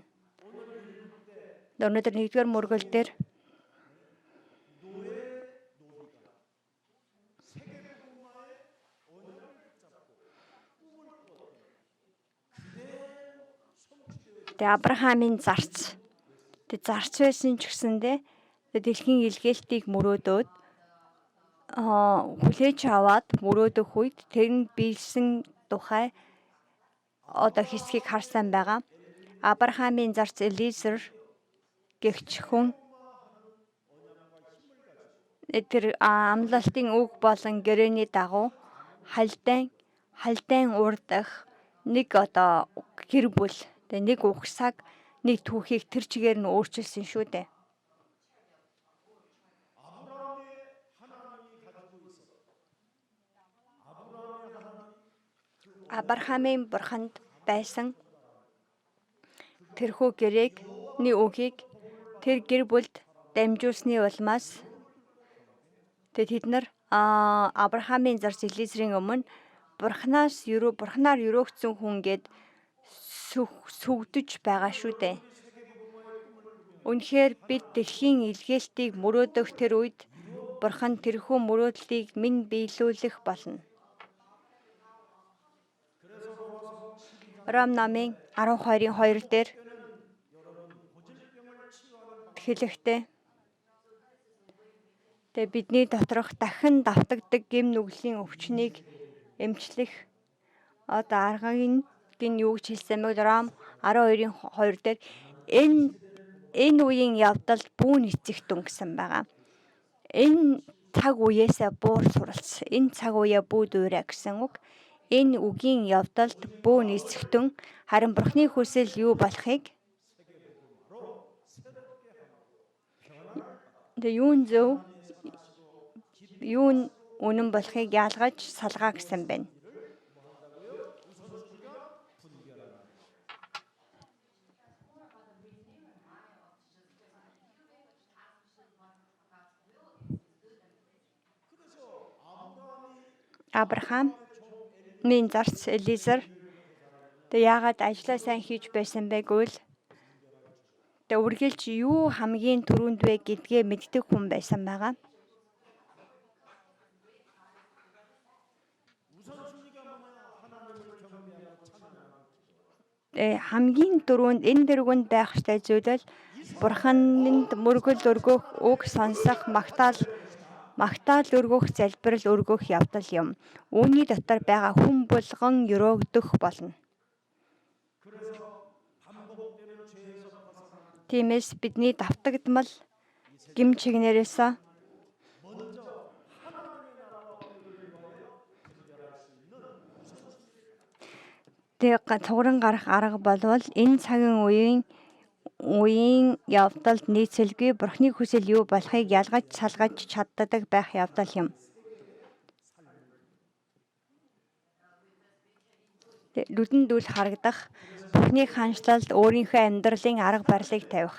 Өнөөдөр нэгдүгээр мөргөл дээр тэгээ Авраамийн зарц. Тэгээ зарц байсан ч гэсэндээ дэлхийн илгээлтийг мөрөөдөөд хүлээж аваад мөрөөдөх үед тэр нь биелсэн тухай одоо хэсгийг харсан байгаа. Авраамийн зарц Элизер гэгч хүн тэр амлалтын үг болон гэрээний дагуу халдайн урдах нэг одоо гэр бүл тэгээ нэг угсааг нэг түүхийг тэр чигээр нь өөрчилсөн шүү дээ. Авраамийн бурханд байсан тэрхүү гэрээний үгийг тэр гэр бүлд дамжуулсны улмаас тэд нар Авраамийн зарц Элизерийн өмнө бурхнаар өрөөгдсөн хүн гээд сүгдэж байгаа шүү дээ. Үнэхээр бид дэлхийн илгээлтийг мөрөөдөх тэр үед бурхан тэрхүү мөрөөдлийг минь биелүүлэх болно. Ром номын 12-ын 2 дээр хэлэхдээ тэгээ бидний доторх дахин давтагдаг гэм нүглийн өвчнийг эмчлэх одоо аргыг нь юу гэж хэлсэн бэ? Ром 12-ын 2 дээр энэ үеийн явдал бүүн эцэгтэн гэсэн байгаа. Энэ цаг үеэсээ буур суралц. Энэ цаг үеэ бүү дууриа гэсэн үг. Энэ үгийн явдалд бүүн эцэгтэн харин Бурхны хүсэл юу болохыг тэгээ юун зөв юу нь үнэн болохыг ялгаж салгаа гэсэн байна. Авраамийн зарц Элизер тэг яагаад ажлаа сайн хийж байсан бэ гэвэл тэг үргэлж юу хамгийн түрүүнд вэ гэдгээ мэддэг хүн байсан байгаа. Хамгийн түрүүнд энэ дэргэнд байх ёстой зүйл бол Бурханд мөргөл өргөх, үг сонсох, магтаал өргөх, залбирал өргөх явдал юм. Үүний дотор байгаа хүн болгон өрөөгдөх болно. Тиймээс бидний давтагдмал гэм чигнэрээс цугран гарах арга болвол энэ цагийн үеийн явдалд нийцэлгүй Бурхны хүсэл юу болохыг ялгаж салгаж чаддаг байх явдал юм. Нүдэнд үл харагдах Бурхны хаанчлалд өөрийнхөө амьдралын арга барилыг тавих.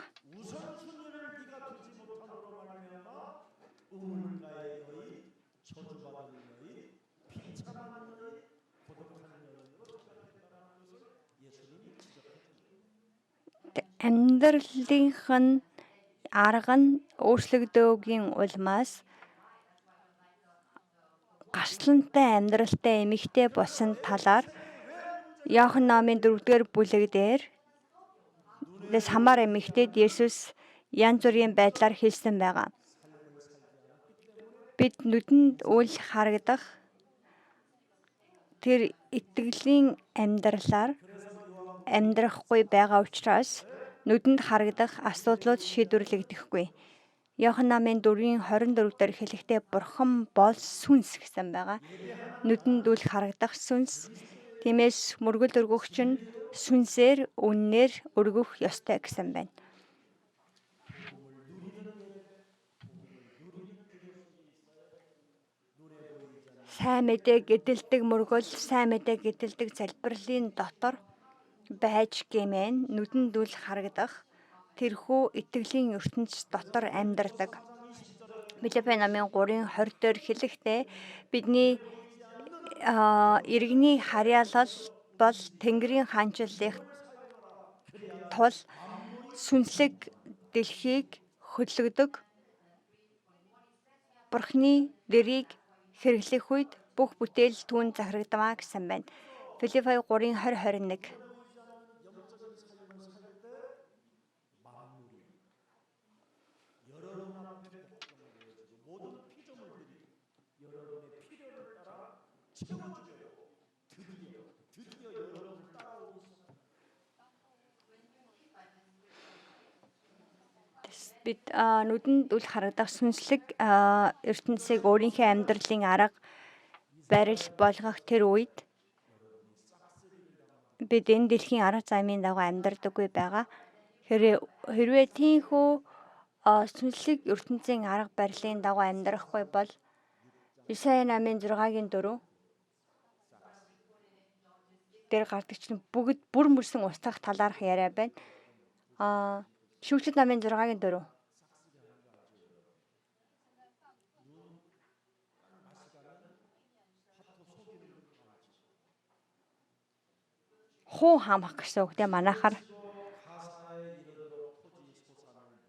Амьдралынх нь арга нь өөрчлөгдөөгийн улмаас гарцлантай амьдралтай эмэгтэй болсон талаар Иохан номын 4-р бүлэг дээр Самар эмэгтэйд Есүс янз бүрийн байдлаар хэлсэн байгаа. Бид нүдэнд үл харагдах тэр итгэлийн амьдралаар амьдрахгүй байгаа учраас нүдэнд харагдах асуудлууд шийдвэрлэгдэхгүй. Иохан намын 4-ийн 24 дээр хэлэхдээ Бурхан бол сүнс гэсэн байгаа. Нүдэнд үл харагдах сүнс. Тиймээс мөргөл өргөгч нь сүнсээр үннээр өргөх ёстой гэсэн байна. Сайн мэдээг эдэлдэг мөргөл, сайн мэдээг эдэлдэг залбирлын дотор байж гэмээн нүдэнд үл харагдах тэрхүү итгэлийн ертөнц дотор амьдардаг. Филиппи номын 3:20 дээр хэлэхдээ бидний иргэний харьяалал бол Тэнгэрийн хаанчлалын тул сүнслэг дэлхийг хөдөлгөдөг Бурхны нэрийг хэрэглэх үед бүх бүтээл түүнд захирагдана гэсэн байна. Филиппи 3:20 21. 여러분 앞에 복종되어지고 모든 피조물들이 여러분의 필요를 따라 채워주려고 드디어 드디어 여러분을 따라오기 시작합니다. Бид нүдэнд үл харагдах сүнслэг ертөнцийг өөрийнхөө амьдралын арга барил болгох тэр үед бид энэ дэлхийн арга замын дагуу амьдардаггүй байгаа. Хэрвээ тийхүү сүнслэг ертөнцийн арга барилын дагуу амьдрахгүй бол Исая намын 6-гийн 4 дээр гардаг чинь бүгд бүр мөрсөн устгах талаарх яриа байна. Шүүгчид намын 6-гийн 4. Хуу хамах гэсэн үг тийм манайхаар. 가사에 이르도록 토지 소산을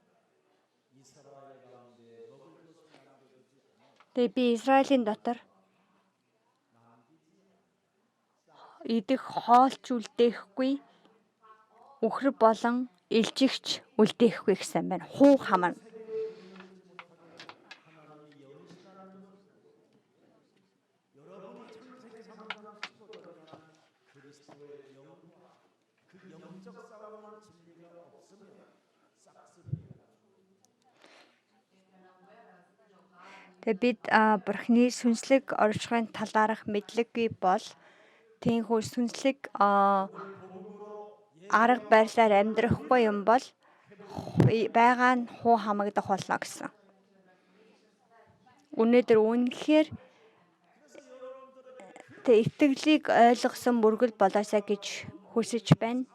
이스라엘 가운데 먹을 것을 남겨두지 않아 Тэгээ би Израилийн дотор идэх хоолч үлдээхгүй, үхэр болон илжигч үлдээхгүй гэсэн байна. Хуу хамна. 하나님이 영이시라는 것을 여러분이 창세기 3장 15절에 나온 그리스도의 영과 그 영적 싸움의 진리가 없으면 싹쓸이가 Тэгээ бид Бурхны сүнслэг оршихуйн талаарх мэдлэггүй бол тийхүү сүнслэг арга барилаар амьдрахгүй юм бол байгаа нь хуу хамагдах болно гэсэн. Өнөөдөр үнэхээр тэг итгэлийг ойлгосон мөргөл болоосай гэж хүсэж байна.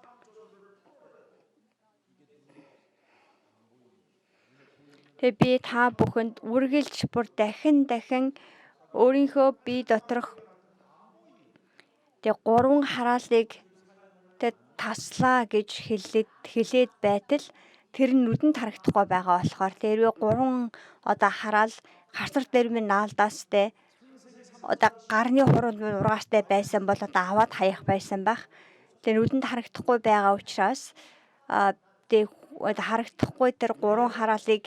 Тэгээ би та бүхэнд үргэлж бүр дахин дахин өөрийнхөө бие доторх тэг гурван хараалыг тэг таслаа гэж хэлээд байтал тэр нь нүдэнд харагдахгүй байгаа болохоор тэрвээ гурван одоо хараал харцар дээр минь наалдаастай одоо гарны хуруунд минь ургаастай байсан бол одоо аваад хаях байсан байх. Тэр нүдэнд харагдахгүй байгаа учраас тэг харагдахгүй тэр гурван хараалыг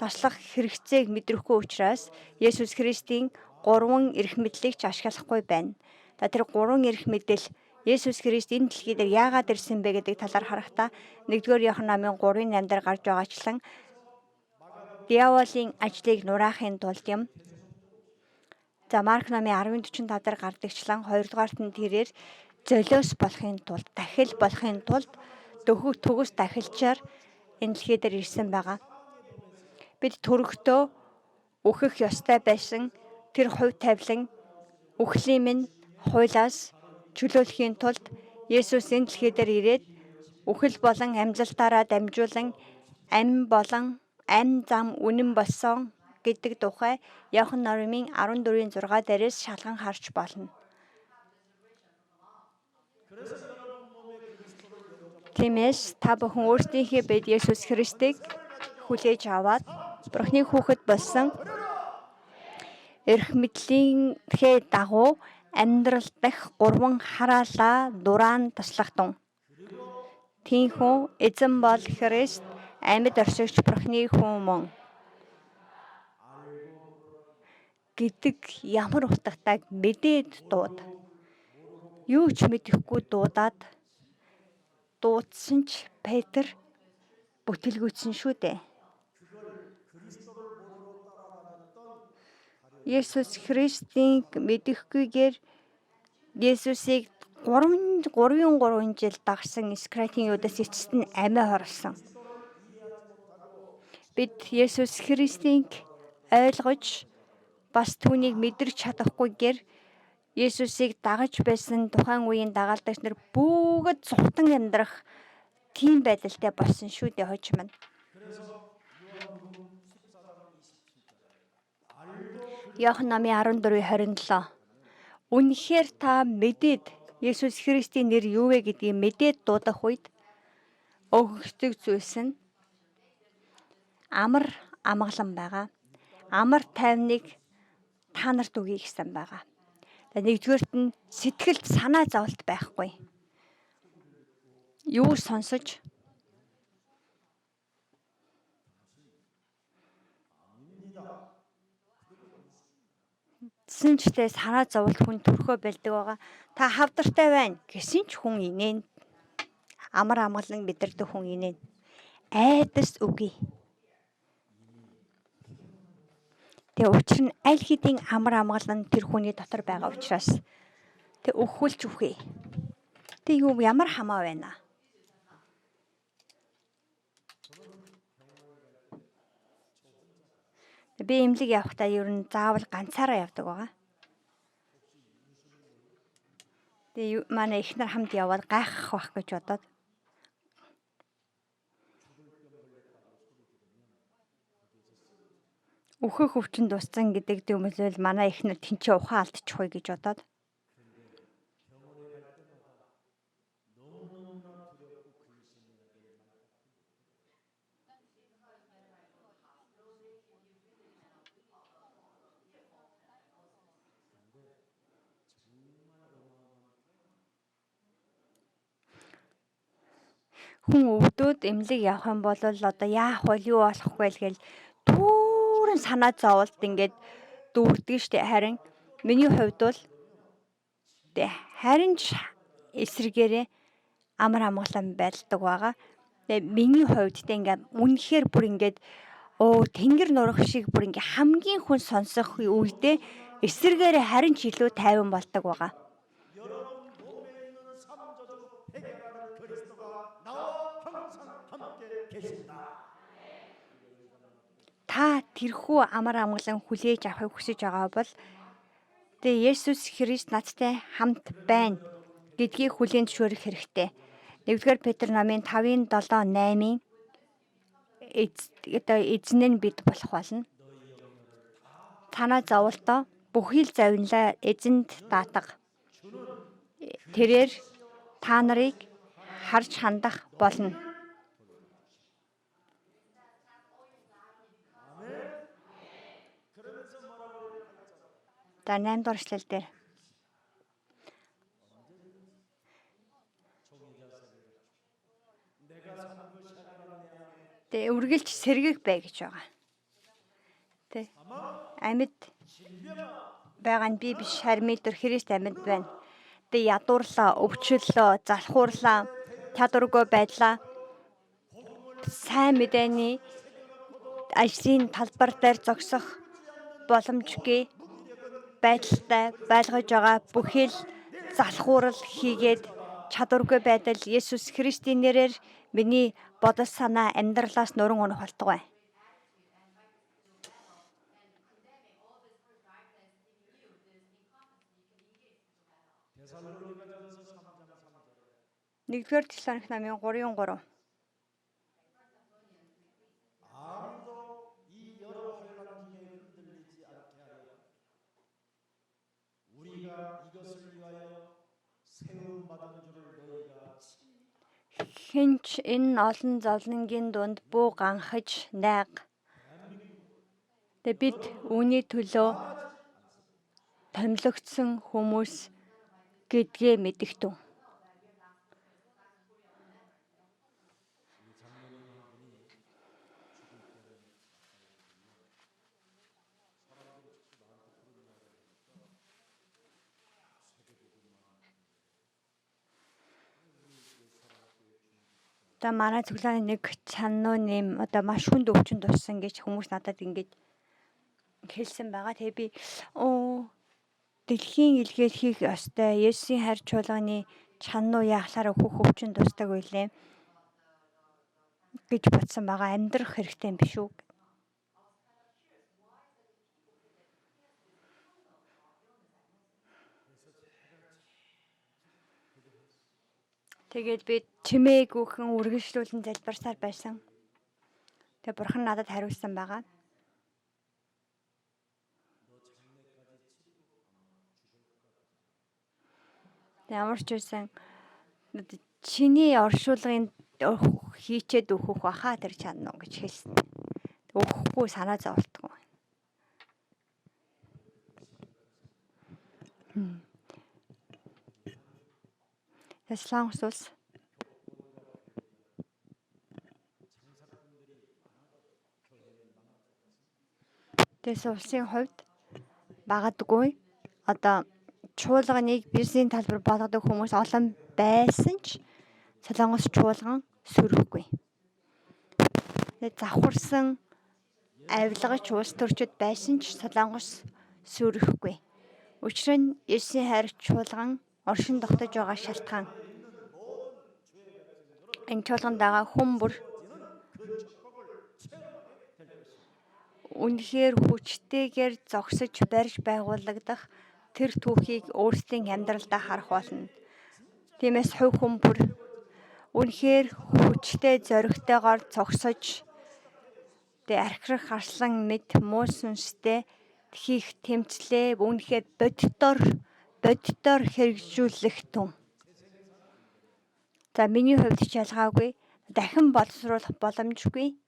таслах хэрэгцээг мэдрэхгүй учраас Есүс Христийн гурван эрх мэдлийг ч ашиглахгүй байна. За тэр гурван эрх мэдэл Есүс Христ энэ дэлхий дээр яагаад ирсэн бэ гэдэг талаар харахтаа 1-р Иохан намын 3-ын 8 дээр гарч байгаачлан диаволын ажлыг нураахын тулд юм. За Марк намын 10:45 дээр гардагчлан 2-дугаарт нь тэрээр золиос болохын тулд, дахил болохын тулд дөхөг төгс дахилчаар энэ дэлхий дээр ирсэн байгаа. Бид төрөгтөө өөхөх ёстой байсан тэр хувь тавилан үхлийн минь хуулиас чөлөөлөхийн тулд Есүс энэ дэлхий дээр ирээд үхэл болон амьлалтаараа дамжуулан амь болон амь зам үнэн болсон гэдэг тухай Иохан номын 14-ийн 6 дээрээс шалган харж болно. Тиймээс та бүхэн өөрсдийнхээ бид Есүс Христийг хүлээж аваад Бурхны хүүхэд болсон эрх мэдлийнхээ дагуу амьдрал дахь гурван хараалаа дураан таслахтун. Тийхүү эзэн бол Христ амьд оршигч Бурхны хүн мөн гэдэг ямар утгатайг мэдээд дууд. Юу ч мэдэхгүй дуудаад дуудсан ч Петр бүтэлгүйтсэн шүү дээ. Есүс Христийг мэдэхгүйгээр Есүсийг 3 3-ын 3 жил дагсан Искратын Юдас эцэст нь амиа хорлсон. Бид Есүс Христийг ойлгож Бас түүнийг мэдэрч чадахгүйгээр Есүсийг дагаж байсан тухайн үеийн дагалдагч нар бүгд зугтан амьдрах тийм байдалтай болсон шүү дээ хожим нь. Иохан номын 14:27. Үнэхээр та мэдээд Есүс Христийн нэр юу вэ гэдгийг мэдээд дуудах үед өгөгдөх зүйлс нь амар амгалан байгаа. Амар тайвныг та нарт өгье гэсэн байгаа. Нэгдүгээрт нь сэтгэлд санаа зовлт байхгүй. Юу сонсож гэсэн ч тэ санаа зовлт хүн төрхөө бэлдэг байгаа. Та хавдартай байна гэсэн ч хүн инээн. Амар амгалан мэдэрдэг хүн инээн. Айдас үгүй. Тэгээ учир нь аль хэдийн амар амгалан тэр хүний дотор байгаа учраас тэг өхвөлч үхээ. Тэг юу ямар хамаа байна? Би эмнэлэг явахдаа ер нь заавал ганцаараа явдаг байгаа. Тэгээ манай эхнэр хамт яваад гайхах байх гэж бодоод. Өөхөх өвчин дууссан гэдэг дүгмэлвэл манай эхнэр тэнцээ ухаан алдчихгүй гэж бодоод. Хүн өвдөөд эмнэлэг явах юм бол одоо яах вэ, юу болох вэ гэл түүрэн санаа зоволт ингээд дүүрдэг штэ. Харин миний хувьд бол харин ч эсрэгээрээ амар амгалан байлдаг байгаа. Тэгээ миний хувьд тэ ингээд үнэхээр бүр ингээд оо тэнгэр нурах шиг бүр ингээд хамгийн хүн сонсох үедээ эсрэгээрээ харин ч илүү тайван болдог байгаа. 여러분 몸에 있는 삼저주 해결하는 그리스도가 나와 항상 함께 계신다. Та тэрхүү амар амгалан хүлээж авахыг хүсэж байгаа бол тэгээ Есүс Христ надтай хамт байна гэдгийг хүлээн зөвшөөрөх хэрэгтэй. 1-р Петр номын 5-ын 7 8-ын одоо эзэн нь бид болох болно. Танаа зовлтоо бүхий л завинлаа эзэнд даатга. Тэрээр та нарыг харж хандах болно. За 8 дугаар эшлэл дээр. Тэгээ үргэлж сэргэг бай гэж байгаа. Тэ. Амьд байгаа нь би биш харин мэдэр Христ амьд байна. Тэгээ ядуурлаа, өвчлөлөө, залхуурлаа, чадваргүй байдлаа. Сайн мэдээний ажлын талбар дээр зогсох боломжгүй байдалтай байлгаж байгаа бүхий л залхуурал хийгээд чадваргүй байдал Есүс Христийн нэрээр миний бодол санаа амьдралаас нуран унах болтугай. 1-р Тессалоник намын 3-3. 아무도 이 여러 환난 중에 흔들리지 않게 하여 우리가 이것을 위하여 세움 받은 줄을 너희가 Хэн ч энэ олон зовлонгийн дунд бүү ганхаж найг. Тэгээ бид үүний төлөө томилогдсон хүмүүс гэдгээ мэдэгтэн. Одоо манай цуглааны нэг чануу нэм одоо маш хүнд өвчин туссан гэж хүмүүс надад ингэж хэлсэн байгаа. Тэгээ би оо дэлхийн илгээл хийх ёстой. Есүсийн хайр чуулганы чануу яахлаар өөхөх өвчин тусдаг байлээ гэж бодсон байгаа. Амьдрах хэрэгтэй юм биш үү? Тэгээд би чимээгүйхэн үргэлжлүүлэн залбирсаар байсан. Тэгээ бурхан надад хариулсан байгаа. Ямар ч байсан чиний оршуулгын хийчээд өөхөх баха тэр чадна уу гэж хэлсэн. Өөхөхгүй санаа зовлтгүй. Тэгээ Солонгос улс Тэгээс улсын хувьд магадгүй одоо чуулганыг бизнесийн талбар болгодог хүмүүс олон байсан ч Солонгос чуулган сөрөхгүй. Тэгээд завхарсан авилгач улс төрчид байсан ч Солонгос сөрөхгүй. Учир нь Есүсийн хайр чуулган оршин тогтож байгаа шалтгаан. Энэ чуулганд байгаа хүн бүр үнэхээр хүчтэйгээр зогсож барьж байгуулагдах тэр түүхийг өөрсдийн амьдралдаа харах болно. Тиймээс хувь хүн бүр үнэхээр хүчтэй зоригтойгоор зогсож тэгээ архирах арслан мэд муу сүнстэй хийх тэмцлээ үнэхээр боддоор хэрэгжүүлэх тун. За миний хувьд ч ялгаагүй дахин боловсруулах боломжгүй.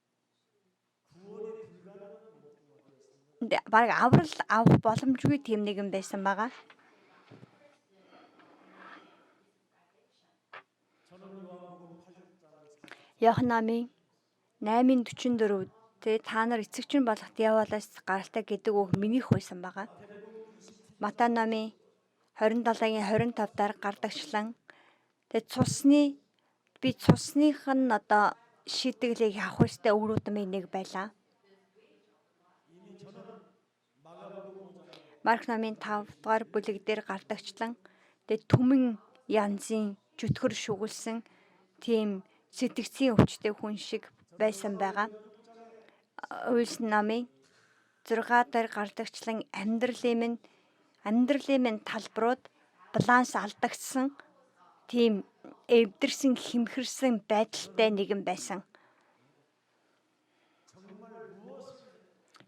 Бараг аврал авах боломжгүй тийм нэгэн байсан байгаа. Иохан номын 8:44 тэ та нар эцэгч нь болох диаволоос гаралтай гэдэг үг минийх байсан байгаа. Матай номын 27-гийн 25 дээр гардагчлан тэ цусны би цусных нь одоо шийтгэлийг авах ёстой үр удмын нэг байлаа. Марк номын 5 дугаар бүлэг дээр гардагчлан тэ түмэн янзын чөтгөр шүглсэн тийм сэтгцийн өвчтэй хүн шиг байсан байгаа. Үйлс номын 6 дээр гардагчлан амьдралын минь талбарууд баланс алдагдсан тийм эвдэрсэн хэмхэрсэн байдалтай нэгэн байсан.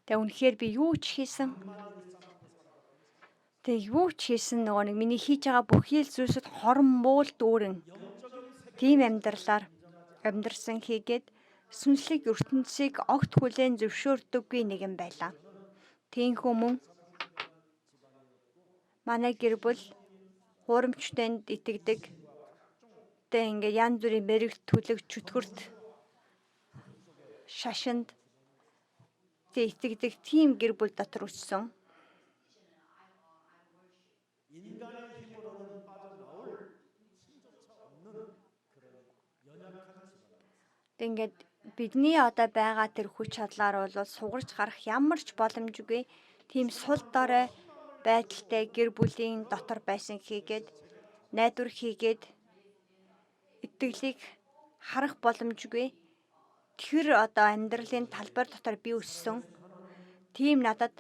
Тэгээ үнэхээр би юу ч хийсэн. Тэгээ юу ч хийсэн нөгөө нэг миний хийж байгаа бүхий л зүйлсүүд хорон муул дүүрэн тийм амьдралаар амьдрсан хийгээд сүнслэг ертөнцийг огт хүлээн зөвшөөрдөггүй нэгэн байлаа. Тиймээс мөн манай гэр бүл хуурамчтанд итгэдэг. Тэгээ ингээд янз бүрийн мэрэг түлэг чөтгөрт шашинд тэг итгэдэг тийм гэр бүл дотор өссөн. 인간의 힘으로는 빠져나올 힘조차 없는 그런 연약한 집안. Тэг ингээд бидний одоо байгаа тэр хүч чадлаар бол сугарч гарах ямар ч боломжгүй тийм сул дорой байдалтай гэр бүлийн дотор байсан хийгээд найдвар хийгээд итгэлийг харах боломжгүй тэр одоо амьдралын талбар дотор би өссөн. Тийм надад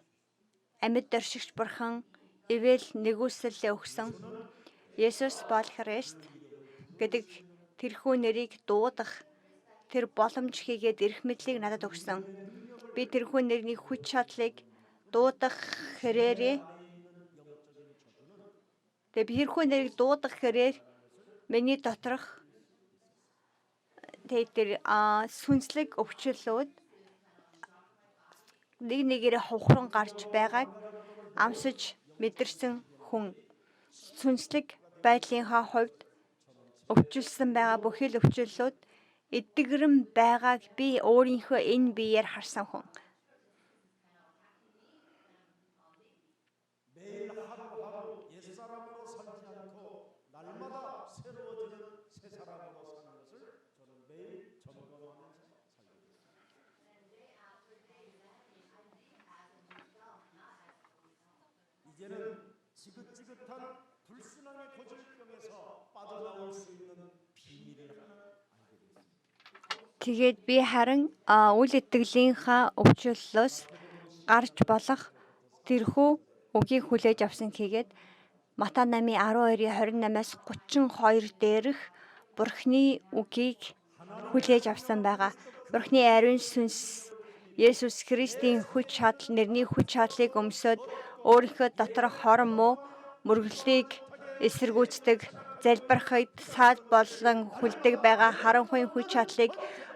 амьд оршигч бурхан ивэл нэгүслээ өгсөн. Есүс бол Христ гэдэг тэрхүү нэрийг дуудах тэр боломж хийгээд эрх мэдлийг надад өгсөн. Би тэрхүү нэрний хүч чадлыг дуудах хэрээрээ тэгээ би тэрхүү нэрийг дуудах хэрээр миний доторх тэгээ тэр сүнслэг өвчлөлүүд нэг нэгээрээ ховхрон гарч байгааг амсаж мэдэрсэн хүн сүнслэг байдлынхаа хувьд өвчлөсөн байгаа бүхий л өвчлөлүүд эдгэрэн байгааг би өөрийнхөө энэ биеэр харсан хүн. 매일 하루하루 옛사람으로 살지 않고 날마다 새로워지는 새 사람으로 사는 것을 저는 매일 점검하면서 살고 있습니다. 이제는 지긋지긋한 불신앙의 고질병에서 빠져나올 수 있는 비밀을 하나 알게 됐습니다. Тэгээд би харин үл итгэлийнхаа өвчлөлөөс гарч болох тэрхүү үгийг хүлээж авсан хийгээд Матай 8-ын 12-ийн 28-аас 32 дээрх Бурхны үгийг хүлээж авсан байгаа. Бурхны ариун сүнс Есүс Христийн хүч чадал, нэрний хүч чадлыг өмсөөд өөрийнхөө доторх хорон муу мөрөглөлийг эсэргүүцдэг, залбирахад саад болон хүлдэг байгаа харанхуйн хүч чадлыг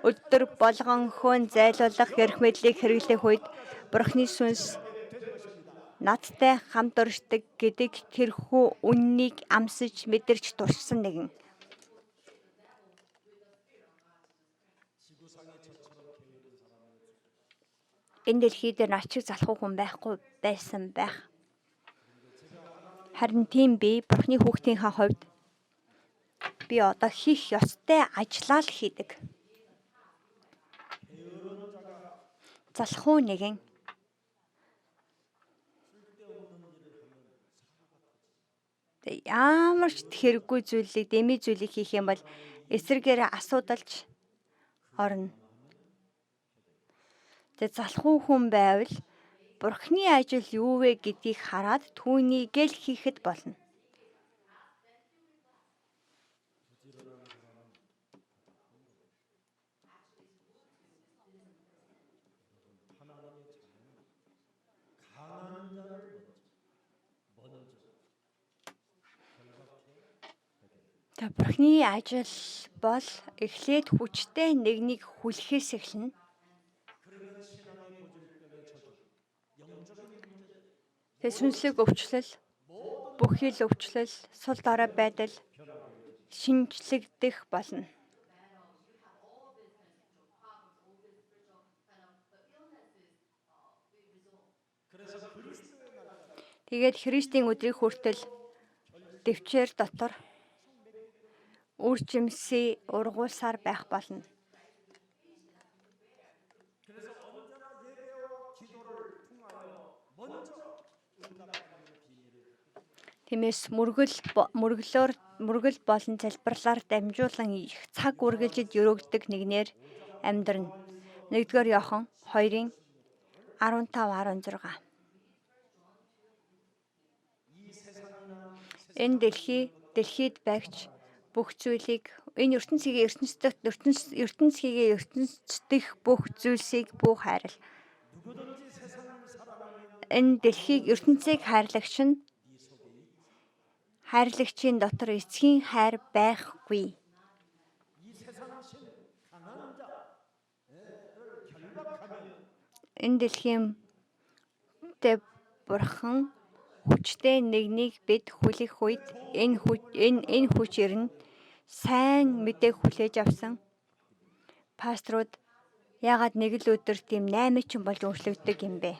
өдөр болгон хөөн зайлуулах эрх мэдлийг хэрэглэх үед Бурхны сүнс надтай хамт оршдог гэдэг тэрхүү үннийг амсаж мэдэрч туршсан нэгэн. Энэ дэлхий дээр над шиг залхуу хүн байхгүй байсан байх. Харин тийм би Бурхны хүүхдийнхээ хувьд би одоо хийх ёстой ажлаа л хийдэг. Залхуу нэгэн ямар ч хэрэггүй зүйлийг, дэмий зүйлийг хийх юм бол эсрэгээрээ асуудалж орно. Тэгээ залхуу хүн байвал Бурхны ажил юу вэ гэдгийг хараад түүнийг л хийхэд болно. Тэгээ Бурхны ажил бол эхлээд хүчтэй нэгнийг хүлэхээс эхэлнэ. Тэгээ сүнслэг өвчлөл, бүхий л өвчлөл, сул дорой байдал шинжлэгдэх болно. Тэгээд Христийн өдрийг хүртэл дэвчээр дотор үр жимсээ ургуулсаар байх болно. Тиймээс мөргөл мөргөлөөр мөргөл болон залбирлаар дамжуулан их цаг үргэлжид өрөөгдөг нэгнээр амьдрна. 1-р Иохан 2-ын 15 16. Энэ дэлхий дэлхийд байгч бүх зүйлийг энэ ертөнцийн ертөнцийн ертөнцийн ертөнцийн бүх зүйлсийг бүү хайрл. Энэ дэлхийг ертөнцийг хайрлагч нь хайрлагчийн дотор эцгийн хайр байхгүй. Энэ дэлхийн тэ бурхан хүчтэй нэгнийг бид хүлэх үед энэ хүч ирнэ. Сайн мэдээг хүлээж авсан пасторууд яагаад нэг л өдөр тийм наймаачин болж өөрчлөгддөг юм бэ?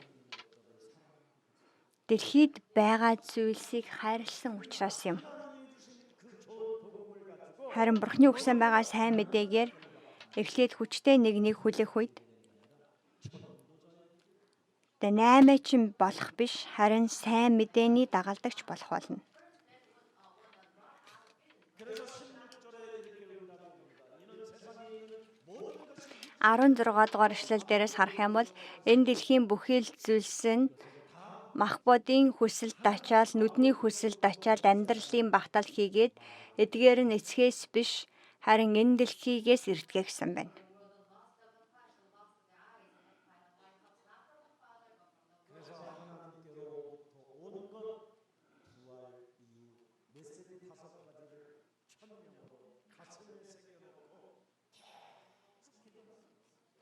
Дэлхийд байгаа зүйлсийг хайрлсан учраас юм. Харин Бурхны өгсөн байгаа сайн мэдээгээр эхлээд хүчтэй нэгнийг хүлэх үед тэ наймаачин болох биш, харин сайн мэдээний дагалдагч болох болно. 16 дугаар эшлэл дээрээс харах юм бол энэ дэлхийн бүхий л зүйлс нь мах бодийн хүсэл дачаал, нүдний хүсэл дачаал, амьдралын багтаал хийгээд эдгээр нь эцгээс биш харин энэ дэлхийгээс ирдэг гэсэн байна.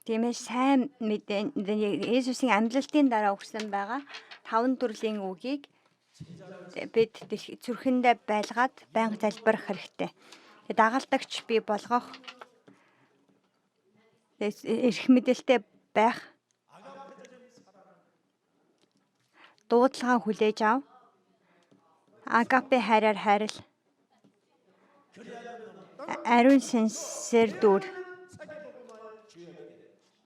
Тиймээс сайн мэдээ Есүсийн амьдлалтын дараа өгсөн байгаа таван төрлийн үгийг бид зүрхэндээ байлгаад байнга залбирах хэрэгтэй. Дагалдагч бий болгох, эрх мэдэлтэй байх, дуудлагаа хүлээж ав, агапе хайраар хайрл, ариун сүнсээр дүүр.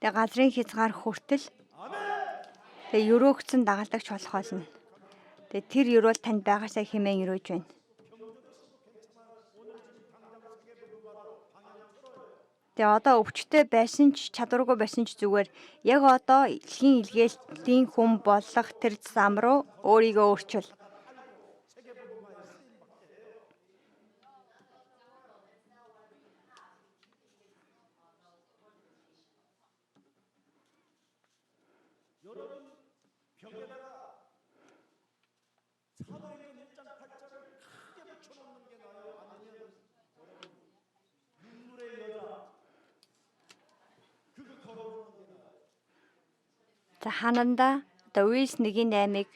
Тэгээ газрын хязгаар хүртэл тэгээ өрөөгдсөн дагалдагч болох болно. Тэгээ тэр өрөөл танд байгаасаа хэмээн өрөөж байна. Тэгээ одоо өвчтөй байсан ч чадваргүй байсан ч зүгээр яг одоо дэлхийн илгээлтийн хүн болох тэр зам руу өөрийгөө өөрчил. За хананда одоо Уилс 1-8-ыг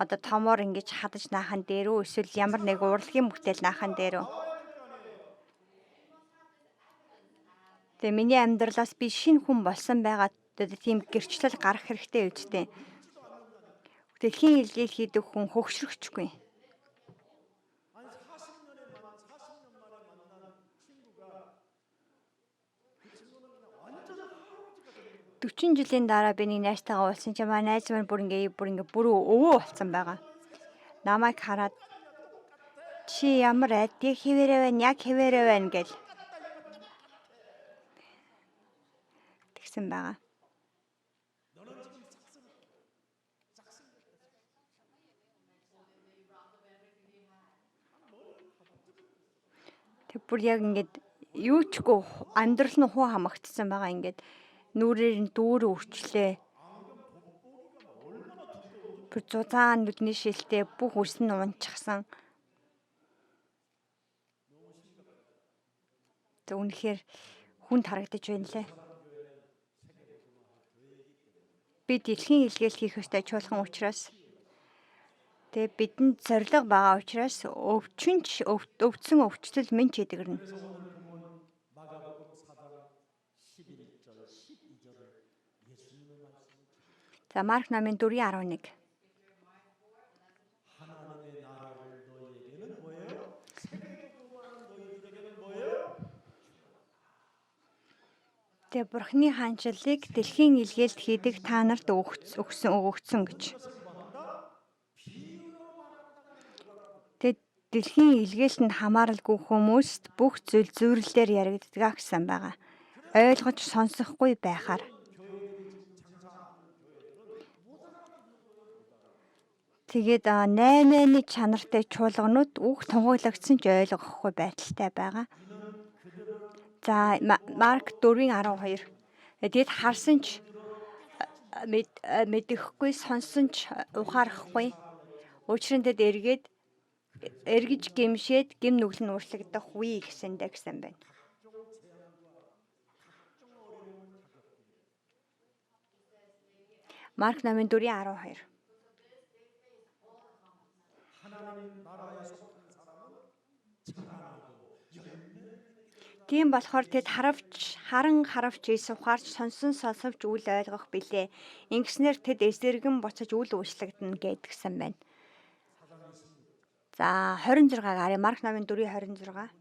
одоо томоор ингэж хадаж наахан дээр үү эсвэл ямар нэг урлагийн бүтээл наахан дээр үү? Тэгээ миний амьдралаас би шинэ хүн болсон байгаа одоо тийм гэрчлэл гарах хэрэгтэй үсттэй. Дэлхийн илгээл хийдэг хүн хөгшрөхчгүй. 아니 40년에 만 40년 만에 만난 친구가 그 친구는 그냥 완전 할아버지가 되는 거예요. 40 жилийн дараа би нэг найзтайгаа уулзсан чинь манай найз маань бүр ингээ бүрүү өвөө болсон байгаа. Намайг хараад чи ямар адиг хэвээрээ байна, яг хэвээрээ байна гэл тэгсэн байгаа. 너는 지금 싹쓸 싹쓸 Тэг бүр яг ингээд юу чгүй амьдрал нь хуу хамагдсан байгаа ингээд нүрээр нь дүүрэн өрчлээ. Бүр зузаан нүдний шилтэй бүх үс нь унчихсан. Тэг үнэхээр хүнд харагдаж байна лээ. Би дэлхийн илгээл хийх ёстой чуулган учраас тэгээ бидэнд зориг байгаа учраас өвчнч өвдсөн өвчлөл минь ч эдгэрнэ. 그래서 오늘 본문 마가복음 4장 11절 12절을 예수님의 말씀을 За Марк номын 4:11. 하나님의 나라를 너희에게는 뭐예요? 세계복음화하는 너희들에게는 뭐예요? Тэгээ Бурхны хаанчлалыг дэлхийн илгээлт хийдэг та нарт өгсөн өгөгдсөн гэж. Тэгээ дэлхийн илгээлтэнд хамааралгүй хүмүүст бүх зүйл зүрлэлээр яригддаг гэсэн байгаа. Ойлгож сонсохгүй байхаар. Тэгээд 8-ны чанартай чуулганууд үг тунхаглагдсан ч ойлгохгүй байдалтай байгаа. За Марк 4:12. Тэгэд харсан ч мэдэхгүй, сонсон ч ухаарахгүй. Учир нь тэд эргээд эргэж гэмшээд гэм нүгэл нь уучлагдах үе гэсэндэ гэсэн байна. Марк номын 4:12. 하나님 나라에 속한 사람은 자라나고 열매를 Тийм болохоор тэд харавч харан харавч ис ухаарч сонсон сонсовч үл ойлгох билээ. Ингэснээр тэд эсэргэн буцаж үл уучлагдана гэдгсэн байна. За 26-г харъя. Марк номын 4:26.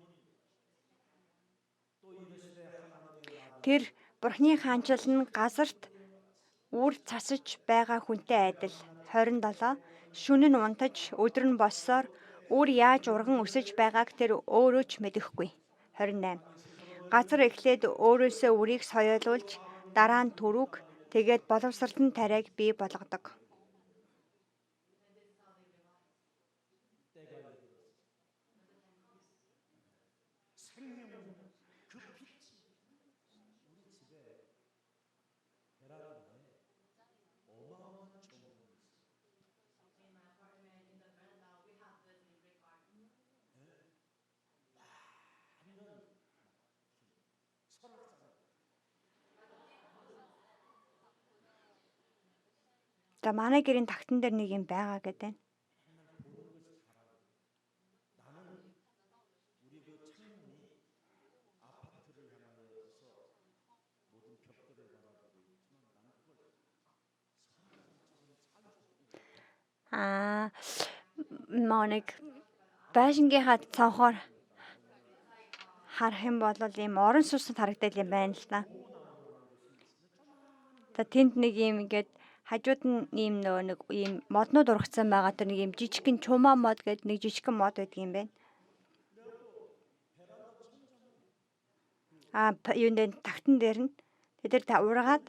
Тэр Бурхны хаанчлал нь газарт үр цасаж байгаа хүнтэй адил. 27. Шөнө нь унтаж, өдөр нь боссоор үр яаж урган өсөж байгааг тэр өөрөө ч мэдэхгүй. 28. Газар эхлээд өөрөөсөө үрийг соёолуулж, дараа нь төрүүг, тэгээд боловсролтон тариаг бий болгодог. 때가 이르렀어. 생명 그 빛이 우리 집에 베란다에 어마어마한 조명이 있어요. 예? 완전 설악산 За манай гэрийн тагтан дээр нэг юм байгаа гэдэг. 나는 우리 그 창문이 아파트를 향하여서 모든 벽들을 바라보고 있지만 나는 그걸 Аа нэг байшингийнхаа цонхоор харах юм бол ийм орон сууцнууд харагдал юм байна л да. За тэнд нэг ийм ингээд хажууд нь ийм нөгөө нэг ийм моднууд ургацсан байгаа тэр нэг ийм жижигхэн чумаа мод гэдэг нэг жижигхэн мод байдаг юм байна. Аа юун дээр тагтан дээр нь тэд нар та ургаад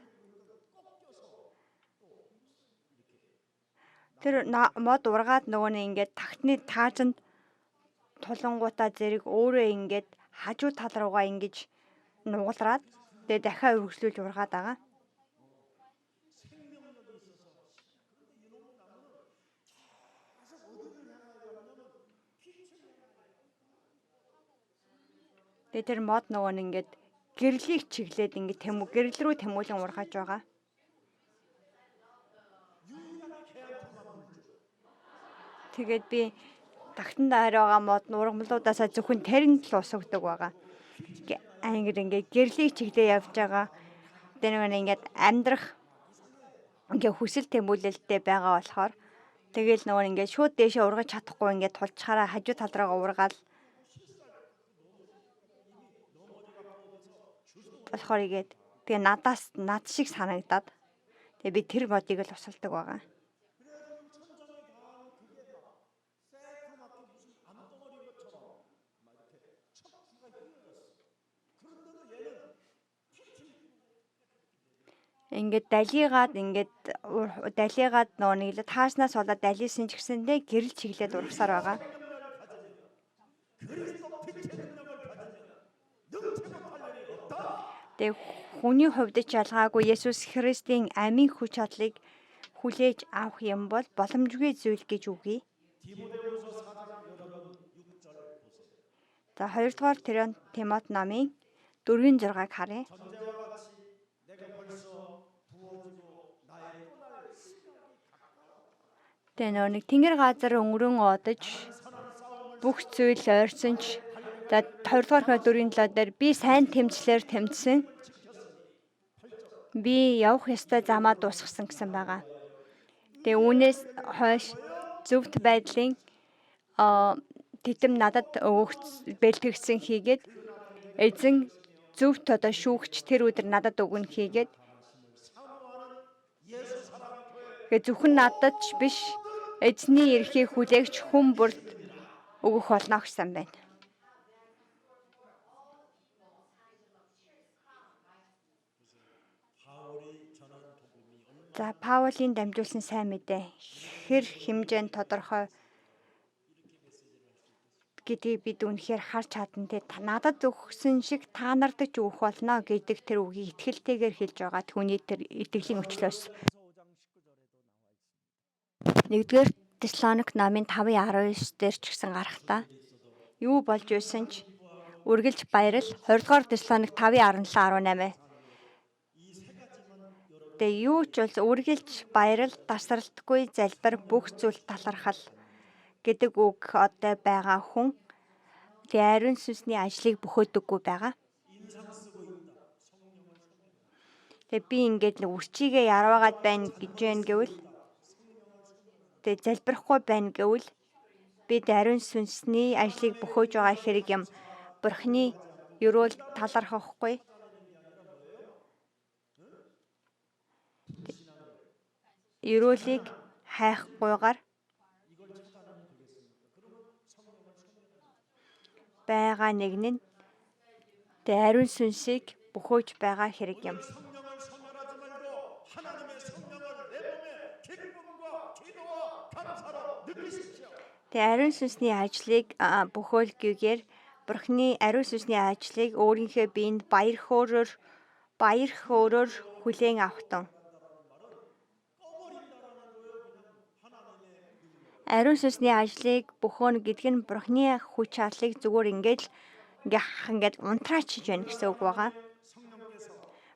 тэр мод ургаад нөгөө нэг ингээд тагтны таазанд тулангуудаа зэрэг өөрөө ингээд хажуу тал руугаа ингэж нугалраад тэгээ дахиад үргэлжлүүлж ургаад байгаа. 생명력이 있어서 그런데 이놈의 나무는 계속 어디를 Тэгээ тэр мод нөгөө нь ингээд гэрлийг чиглээд ингээд тэм гэрэл рүү тэмүүлэн ургаж байгаа. Тэгээд би тагтан дээр байгаа мод ургамлуудаасаа зөвхөн тэрэнд л ус өгдөг байгаа. Ангид ингээд гэрлийг чиглээ явж байгаа. Тэр нэг ингээд амьдрах ингээ хүсэл тэмүүлэлтэй байгаа болохоор тэгэл нөгөө ингээд шууд дээшээ ургаж чадахгүй ингээд тулчхаараа хажуу тал руугаа ургаал болохоор игээд тэгээ надаас над шиг санагдаад тэгээ би тэр модыг л усалдаг байгаа. Ингээд далигаад ингээд далигаад нөгөө нэг л тааснаас болоод далисан ч гэсэндээ гэрэл чиглээд ургасаар байгаа. Тэгээ хүний хувьд ч ялгаагүй Есүс Христийн амийн хүч чадлыг хүлээж авах юм бол боломжгүй зүйл гэж үгүй. За 2 дугаар Тимот номын 4-6-ыг харъя. Тэгээ нөгөө нэг тэнгэр газар өнгөрөн одож бүх зүйл ойрсон ч за 2 дугаар хөө 4-7 дээр би сайн тэмцлэр тэмцсэн. Би явах ёстой замаа дуусгасан гэсэн байгаа. Тэгээ үүнээс хойш зөвхт байдлын тэтэм надад өгөх бэлтгэгдсэн хийгээд эзэн зөвхт одоо шүүгч тэр өдөр надад өгнө хийгээд тэгээ зөвхөн надад ч биш эзний эрхийг хүлээгч хүн бүрт өгөх болно гэсэн байна. За Паулийн дамжуулсан сайн мэдээ хэр хэмжээнд тодорхой гэдгийг бид үнэхээр харж чадна те надад өгсөн шиг та нарт ч өгөх болно гэдэг тэр үгийг итгэлтэйгээр хэлж байгаа түүний тэр итгэлийн өчлөөс. 1-р Теслоник номын 5:19 дээр ч гэсэн гарахтаа юу болж байсан ч үргэлж баярал. 20-р Теслоник 5:17 18. Тэгээ юу ч бол үргэлж баярал, тасралтгүй залбир, бүх зүйл талархал гэдэг үг одоо байгаа хүн тэгээ ариун сүнсний ажлыг бөхөөдөггүй байгаа. Тэгээ би ингээд нэг үрчийгээ ярваагаад байна гэж байна гэвэл тэгээ залбирахгүй байна гэвэл бид ариун сүнсний ажлыг бөхөөж байгаа хэрэг юм. Бурхны ерөөл талархахгүй. Ерөөлийг хайхгүйгээр байгаа нэг нь тэгээ ариун сүнсийг бөхөөж байгаа хэрэг юм. 성령을 소멸하지 말고 하나님의 성령을 내 몸에 기쁨과 기도와 감사로 느끼십시오. Тэгээ ариун сүнсний ажлыг бөхөөлгүйгээр Бурхны ариун сүнсний ажлыг өөрийнхөө биед баяр хөөрөөр хүлээн авахтун. Ариун сүнсний ажлыг бөхөөнө гэдэг нь Бурхны хүч чадлыг зүгээр ингээд л ингээд унтраачиж байна гэсэн үг байгаа.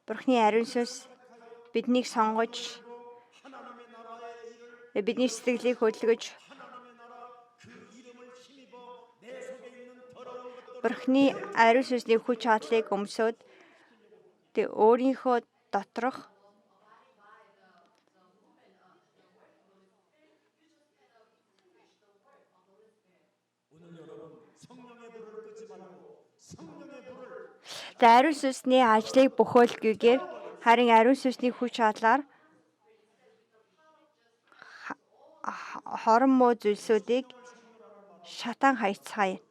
Бурхны ариун сүнс биднийг сонгож бидний сэтгэлийг хөдөлгөж Бурхны ариун сүнсний хүч чадлыг өмсөөд тэг өөрийнхөө доторх За ариун сүнсний ажлыг бөхөөлгүйгээр харин ариун сүнсний хүч чадлаар хорон муу зүйлсүүдийг шатан хайцгаая.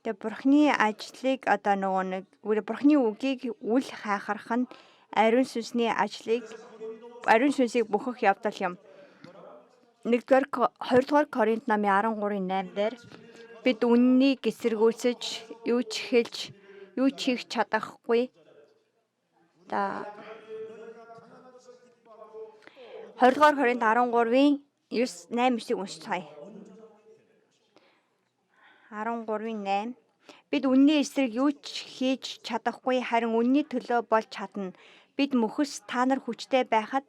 Тэгээ Бурхны ажлыг одоо нөгөө нэг Бурхны үгийг үл хайхрах нь ариун сүнсний ажлыг ариун сүнсийг бөхөх явдал юм. 1-р 2-р Коринт намын 13-ын 8 дээр бид үннийг эсэргүүцэж юу ч хэлж юу ч хийх чадахгүй. За 20-р Коринт 13-ын 9 8-ыг уншицгаая. 13-ийн 8. Бид үнний эсрэг юу ч хийж чадахгүй харин үнний төлөө болж чадна. Бид мөхөс та нар хүчтэй байхад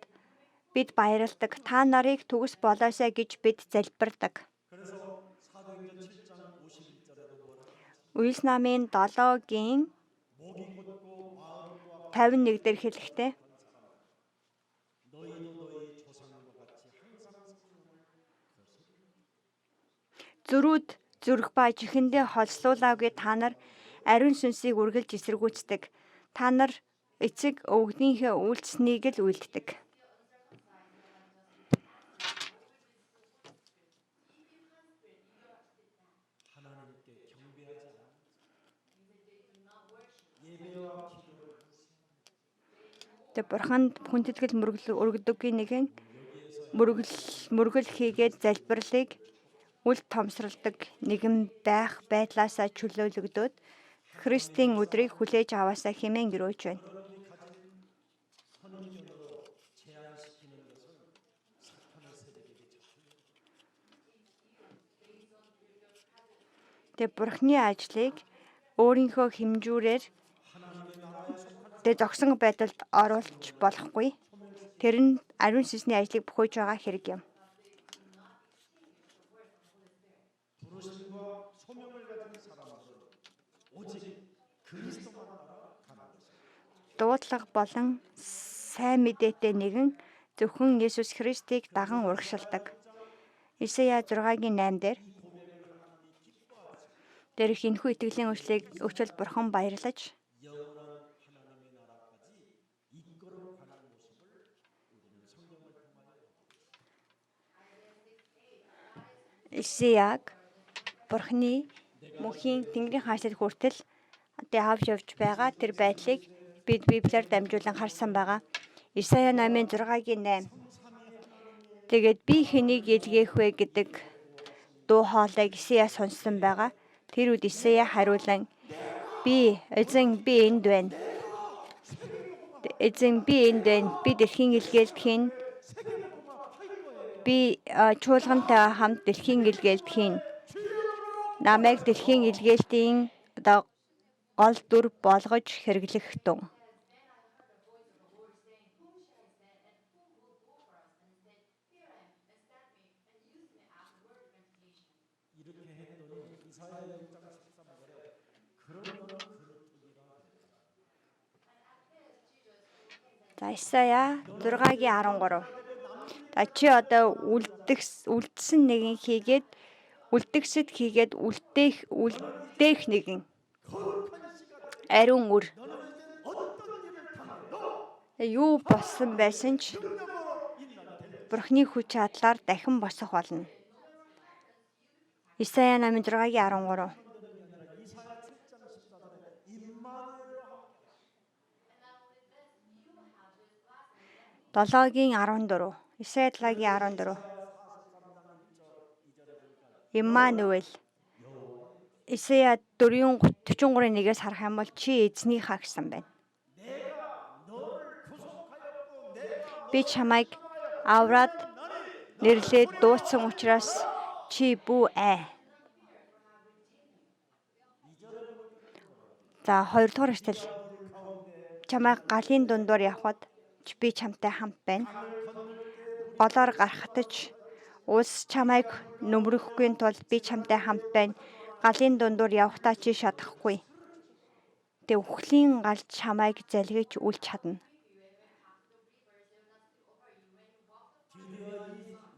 бид баярладаг. Та нарыг төгс болоосай гэж бид залбирдаг. 그래서 사도행전 7장 51절에도 뭐라고 Үйлс намын 7-гийн 목이 곧고 마음과 51 дээр хэлэхдээ 너희도 너희 조상과 같이 항상 성령을 зөрүүд зүрх ба чихэндээ холслуулаагүй та нар ариун сүнсийг үргэлж эсэргүүцдэг. Та нар эцэг өвгдийнхээ үйлдсэнийг л үйлддэг. 하나님께 경배하지 않는 예배와 기도를 Тэгээ бурханд хүндэтгэл мөргөл өргөдөггүй нэгэн мөргөл мөргөл хийгээд залбирлыг үл томсролдог нэгэн байх байдлаасаа чөлөөлөгдөөд Христийн өдрийг хүлээж аваасаа хэмээн өрөөж байна. 여러분이 가진 선입견으로 제한시키는 것은 사탄의 세력에게 잡힙니다. Тэгээ бурхны ажлыг өөрийнхөө хэмжүүрээр 하나님의 나라에 속한 тэгээ зогсон байдалд оруулж болохгүй. Тэр нь ариун сүнсний ажлыг бөхөөж байгаа хэрэг юм. 부르심과 소명을 가진 사람들은 오직 그리스도만 따라가는 것입니다. Дуудлага болон сайн мэдээтэй нэгэн зөвхөн Есүс Христийг даган урагшилдаг. Исая 6-гийн 8 дээр дээрх энэхүү итгэлийн өчлийг өчөл бурхан баярлаж 영원한 하나님의 나라까지 이끌어 가는 모습을 우리는 성경을 통하여 Исаяг бурхны мөнхийн Тэнгэрийн хаанчлал хүртэл одоо авч явж байгаа тэр байдлыг бид Библиэр дамжуулан харсан байгаа. Исая номын 6-гийн 8. Тэгээд би хэнийг илгээх вэ гэдэг дуу хоолойг Исая сонссон байгаа. Тэр үед Исая хариулан би эзэн би энд байна. Эзэн би энд байна. Би дэлхийн илгээлт хийн. Би чуулгантай хамт дэлхийн илгээлт хийн. Намайг дэлхийн илгээлтийн одоо гол дүр болгож хэрэглэх тун. 이렇게 했더니 이사야 6장 13절에 그런 너는 그릇이라 За Исая 6-гийн 13. За чи одоо үлдэх үлдсэн нэгэн хийгээд үлдгэсэд хийгээд үлдээх үлдээх нэгэн ариун үр. Юу болсон байсан ч Бурхны хүч чадлаар дахин босох болно. Исая номын 6-гийн 13. 이사야 7장 14절에 임마누엘로 7-гийн 14. Исая 7-гийн 14. Иммануэль. Исая 4:43-ийн 1-ээс харах юм бол чи эзнийхаа гэсэн байна. Би чамайг авраад нэрлээд дуудсан учраас чи бүү ай. За хоёрдугаар эшлэл. Чамайг галын дундуур явхад би чамтай хамт байна. Голоор гарахад ч улс чамайг нөмрөхгүй тул би чамтай хамт байна. Галын дундуур явахдаа чи шатахгүй. Тэг үхлийн гал чамайг залгиж үл чадна. 드디어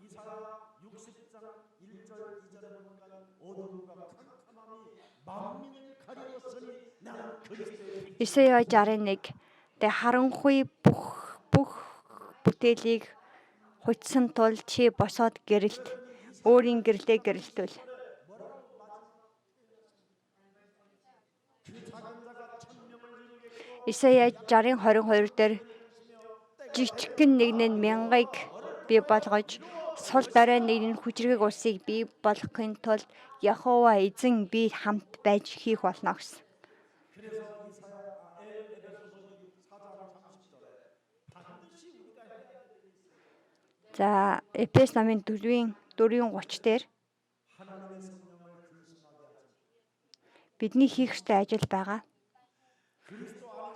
이사야 60장 1절 2절에 보니까 어둠과 캄캄함이 만민을 가리웠으니 나는 그리스도의 Исая 61. Тэг харанхуй бүх бүх бүтээлийг хучсан тул чи босоод гэрэлт өөрийн гэрлээ гэрэлтүүл. 그 작은 자가 천명을 이루겠고 Исая 60-ын 22 дээр жижигхэн нэг нь мянгыг бий болгож сул дорой нэг нь хүчрхэг улсыг бий болгохын тулд Яхова эзэн би хамт байж хийх болно гэсэн. 그래서 이사야 에베소서 4장 30절에 반드시 우리가 해야 될 일이 있어요. За Эфес номын 4-ийн 4-ийн 30 дээр 하나님의 성령을 근심하게 하지 Бидний хийх ёстой ажил байгаа.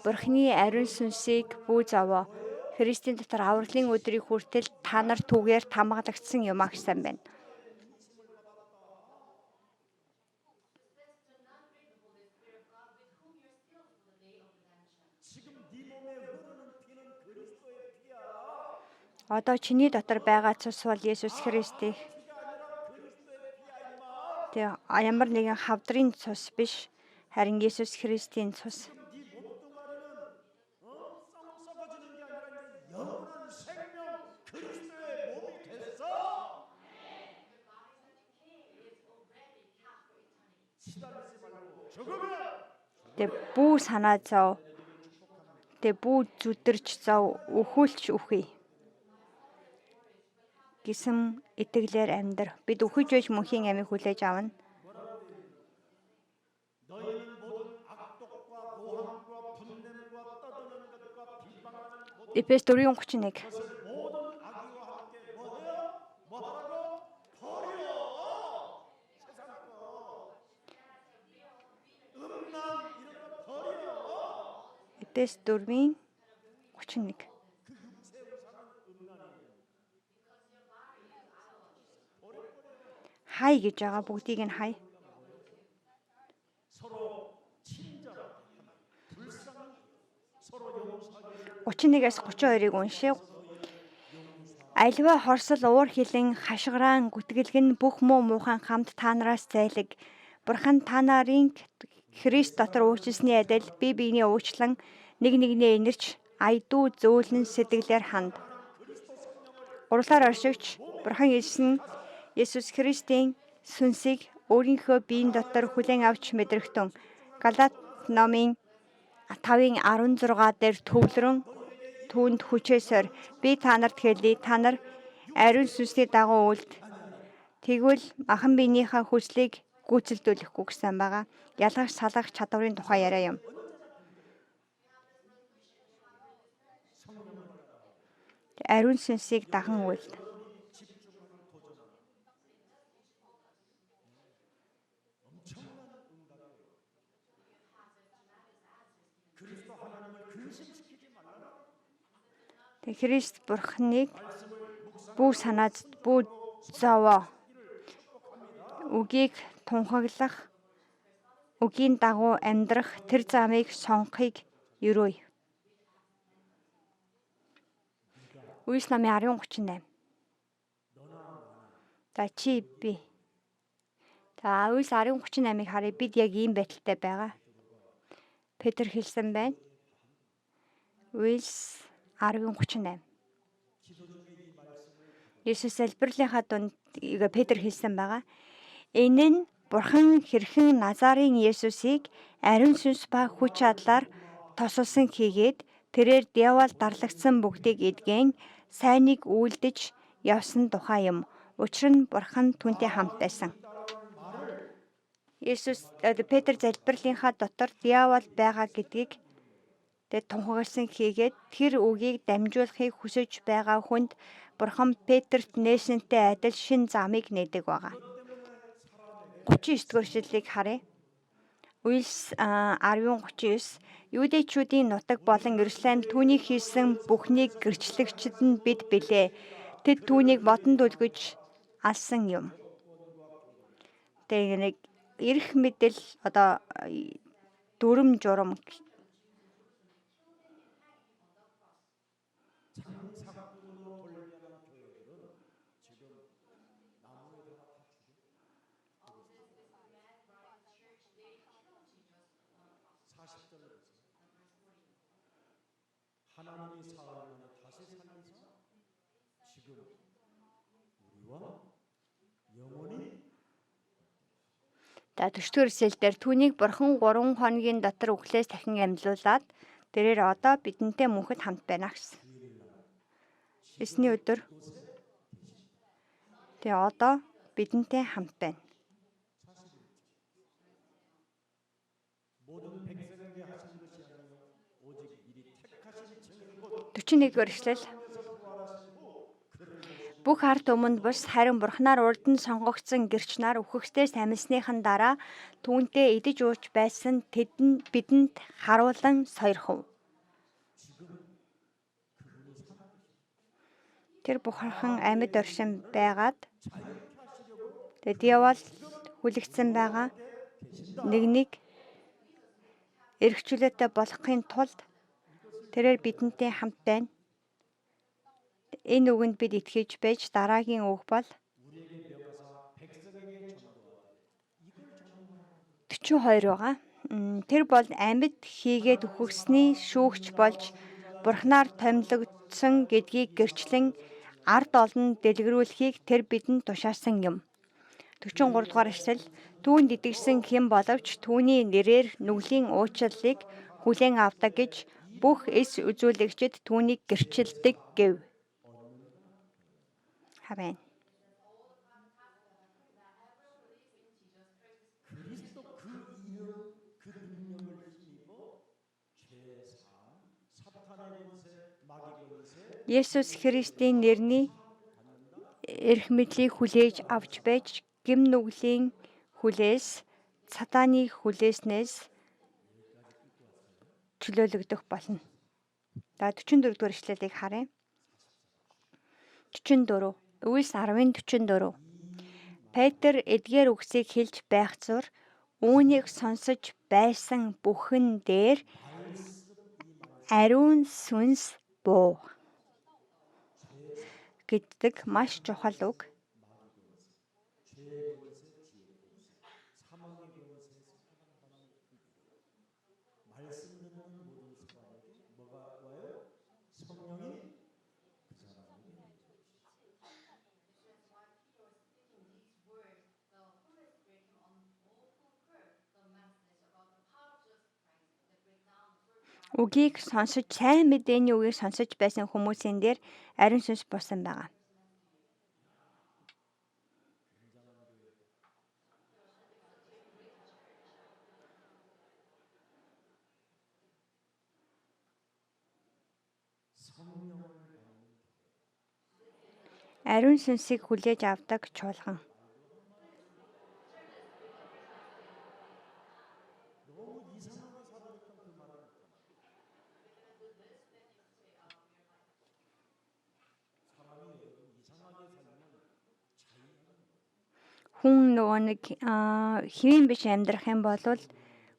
Бурхны ариун сүнсийг бүү зовоо. Христийн дотор авралын өдрийг хүртэл та нар түүгээр хамгаалагдсан юм а гэсэн байна. Одоо чиний дотор байгаа цус бол Есүс Христийн тэг ямар нэгэн хавдрын цус биш, харин Есүс Христийн цус. Тэг бүү санаа зов. Тэг бүү зүдэрч зов, өхүүлч үхье гэсэн итгэлээр амьдр. Бид үхэж байж мөнхийн амийг хүлээж авна. Эфес 4:31. Эфес 4:31. Хай гэж байгаа бүгдийг нь хай. 31-ээс 32-ыг уншъя. Аливаа хорсол, уур хилэн, хашгираан, гүтгэлэг нь бүх муу муухай хамт та нараас зайлаг. Бурхан та нарын Христ дотор уучлсаны адил бие биенээ уучлан нэг нэгнээ инэрч аядуу зөөлөн сэтгэлээр ханд. Гурлаар оршигч Бурхан Есүс нь Есүс Христийн сүнсийг өөрийнхөө биеийн дотор хүлээн авч мэдрэгтэн. Галат номын 5:16 дээр төвлөрөн түүнд хүчээсээр би та нарт хэлье. Та нар ариун сүнсний дагуу үлд. Тэгвэл махан биенийхээ хүслийг гүйцэлдүүлэхгүй гэсэн байгаа. Ялгах салгах чадварын тухай яриа юм. Ариун сүнсийг даган үлд. Тэг Христ Бурхныг бүү санаад бүү зовоо. Үгийг тунхаглах, үгийн дагуу амьдрах тэр замыг сонгохыг ерөөе. Үйлс намын 10:38. За чи би. За Үйлс 10:38-ыг харъя. Бид яг ийм байдалтай байгаа. Петр хэлсэн байна. Үйлс 10:38. Есүс залбирлынхаа дунд Петр хэлсэн байгаа. Энэ нь Бурхан хэрхэн Назарын Есүсийг ариун сүнс ба хүч чадлаар тосолсон хийгээд тэрээр диавол дарлагдсан бүгдийг эдгэн сайныг үйлдэж явсан тухай юм. Учир нь Бурхан түүнтэй хамт байсан. Есүс Петр залбирлынхаа дотор диавол байгаа гэдгийг тэгээд тунхагласан хийгээд тэр үгийг дамжуулахыг хүсэж байгаа хүнд Бурхан Петрт нээсэнтэй адил шин замыг нээдэг байгаа. 39 дугаар ишлэлийг харъя. Үйлс 10:39 Юудэчүүдийн нутаг болон Иерусалим түүний хийсэн бүхнийг гэрчлэгчид нь бид билээ. Тэд түүнийг модонд үлгэж алсан юм. Тэгээ нэг эрх мэдэл одоо дүрм журам 하나님이 사흘 만에 다시 살리사 지금 우리와 영원히 За 40-р эсэл дээр түүнийг Бурхан 3 хоногийн дотор үхлээс дахин амьлуулад тэрээр одоо бидэнтэй мөнхөд хамт байна гэсэн. Эсний өдөр тэгээ одоо бидэнтэй хамт байна. 모든 백성에게 하신 것이 아니요 오직 미리 택하신 증인 곧 41-р эшлэл. Бүх ард түмэнд бус харин Бурханаар урд нь сонгогдсон гэрч нар үхэгсдээс амьсныхан дараа түүнтэй идэж ууж байсан тэдэнд бидэнд харуулан сойрхов. Тэр Бурхан амьд оршин байгаад тэгээ диавол хүлэгдсэн байгаа нэгнийг эрх чөлөөтэй болгохын тулд тэрээр бидэнтэй хамт байна. Энэ үгэнд бид итгэж байж дараагийн үг бол 42 байгаа. Тэр бол амьд хийгээд үхгэсний шүүгч болж Бурханаар томилогдсон гэдгийг гэрчлэн ард олон дэлгэрүүлэхийг тэр бидэнд тушаасан юм. 43 дугаар эшлэл түүнд итгэсэн хэн боловч түүний нэрээр нүглийн уучлалыг хүлээн авдаг гэж бүх эс үзүүлэгчид түүнийг гэрчилдэг гэв. Амен. 그리스도 그 이름 그 능력을 힘입어 죄사함 사탄의 권세 마귀 권세 Есүс Христийн нэрний эрх мэдлийг хүлээж авч байж гэм нүглийн хүлээс сатаны хүлээснээс чөлөөлөгдөх болно. За 44 дугаар эшлэлийг харъя. 44. Үйлс 10:44. Петр эдгээр үгсийг хэлж байх зур үүнийг сонсож байсан бүхэн дээр ариун сүнс буув гэдэг маш чухал үг. 죄의 권세 지옥 권세 사망의 권세에서 해방받는 말씀 듣는 모든 사람에게 뭐가 와요? 성령이 그 사람에게 That's why Peter was speaking these words. The Holy Spirit came on all who heard the message about the power of Jesus Christ that break down the first Үгийг сонсож сайн мэдээний үгийг сонсож байсан хүмүүсийн дээр ариун сүнс буусан байгаа. 성령을 받는 Ариун сүнсийг хүлээж авдаг чуулган. 너무 이상하게 살아니까 그 말을 못합니다. 사람이 여러분 이상하게 살면 자유하는 거예요. Хүн нөгөө нэг хэвийн биш амьдрах юм бол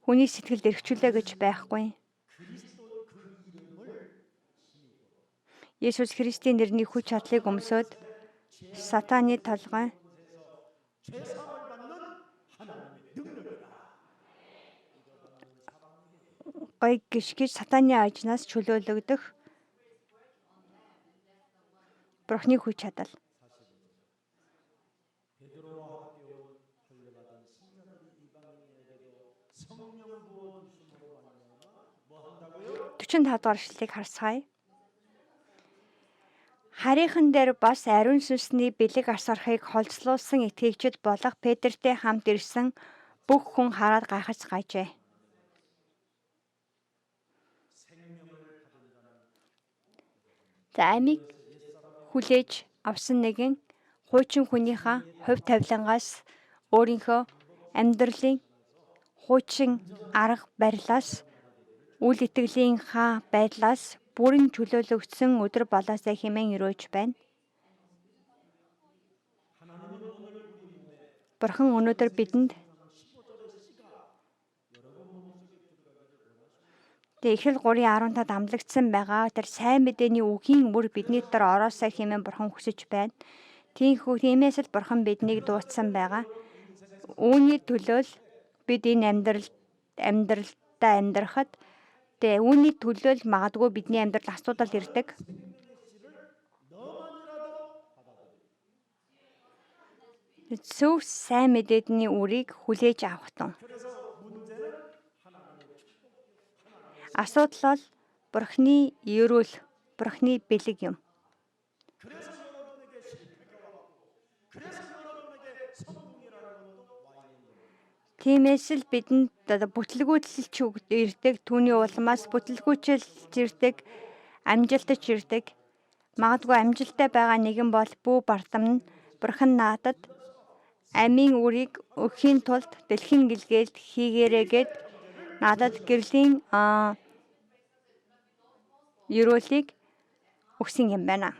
хүний сэтгэлд эрх чөлөө гэж байхгүй. 그리스도 그 이름을 Есүс Христийн нэрний хүч чадлыг өмсөөд сатаны толгой 죄사함을 받는 하나님의 능력이다. гой гიშгэж сатаны ажнаас чөлөөлөгдөх Бурхны хүч чадал. 베드로와 함께 온 할례받은 신자들이 이방인에게도 성령 부어 주심으로 말미암아 뭐 한다고요? 45 дугаар эшлэлийг харцгаая. Харийнхан дээр бас ариун сүнсний бэлэг асгарахыг холцлуулсан итгэгчид болох Петертэй хамт ирсэн бүх хүн хараад гайхаж гайжээ. 생명을 받은 자는 За амийг хүлээж авсан нэгэн хуучин хүнийхээ хувь тавилангаас өөрийнхөө амьдралын хуучин арга барилаас үл итгэлийнхаа байдлаас бүрэн чөлөөлөгдсөн өдөр болоосай хэмээн ерөөж байна. Бурхан өнөөдөр бидэнд Тэгээ Эхлэл 3:15-д амлагдсан байгаа. Тэр сайн мэдээний үгийн мөр бидний дотор ороосай хэмээн Бурхан хүсэж байна. Тиймээс тиймээс л Бурхан биднийг дуудсан байгаа. Үүний төлөө л бид энэ амьдралдаа амьдрахад тэгээ үүний төлөө л магадгүй бидний амьдрал асуудал ирдэг. Зөв сайн мэдээний үрийг хүлээж авах тун. Асуудал бол Бурхны ерөөл, Бурхны бэлэг юм. 그래서 여러분에게 실패가 왔고 그래서 여러분에게 성공이라는 것도 와 있는 겁니다. Тиймээс л бидэнд одоо бүтлгүүтлэлч ирдэг, түүний улмаас бүтлгүүчилж ирдэг, амжилтч ирдэг. Магадгүй амжилттай байгаа нэгэн бол бүү бардамна. Бурхан надад амийн үрийг өгөхийн тулд дэлхийн гэлгээлд хийгээрэй гэд надад гэрлийн ерөөлийг өгсөн юм байна.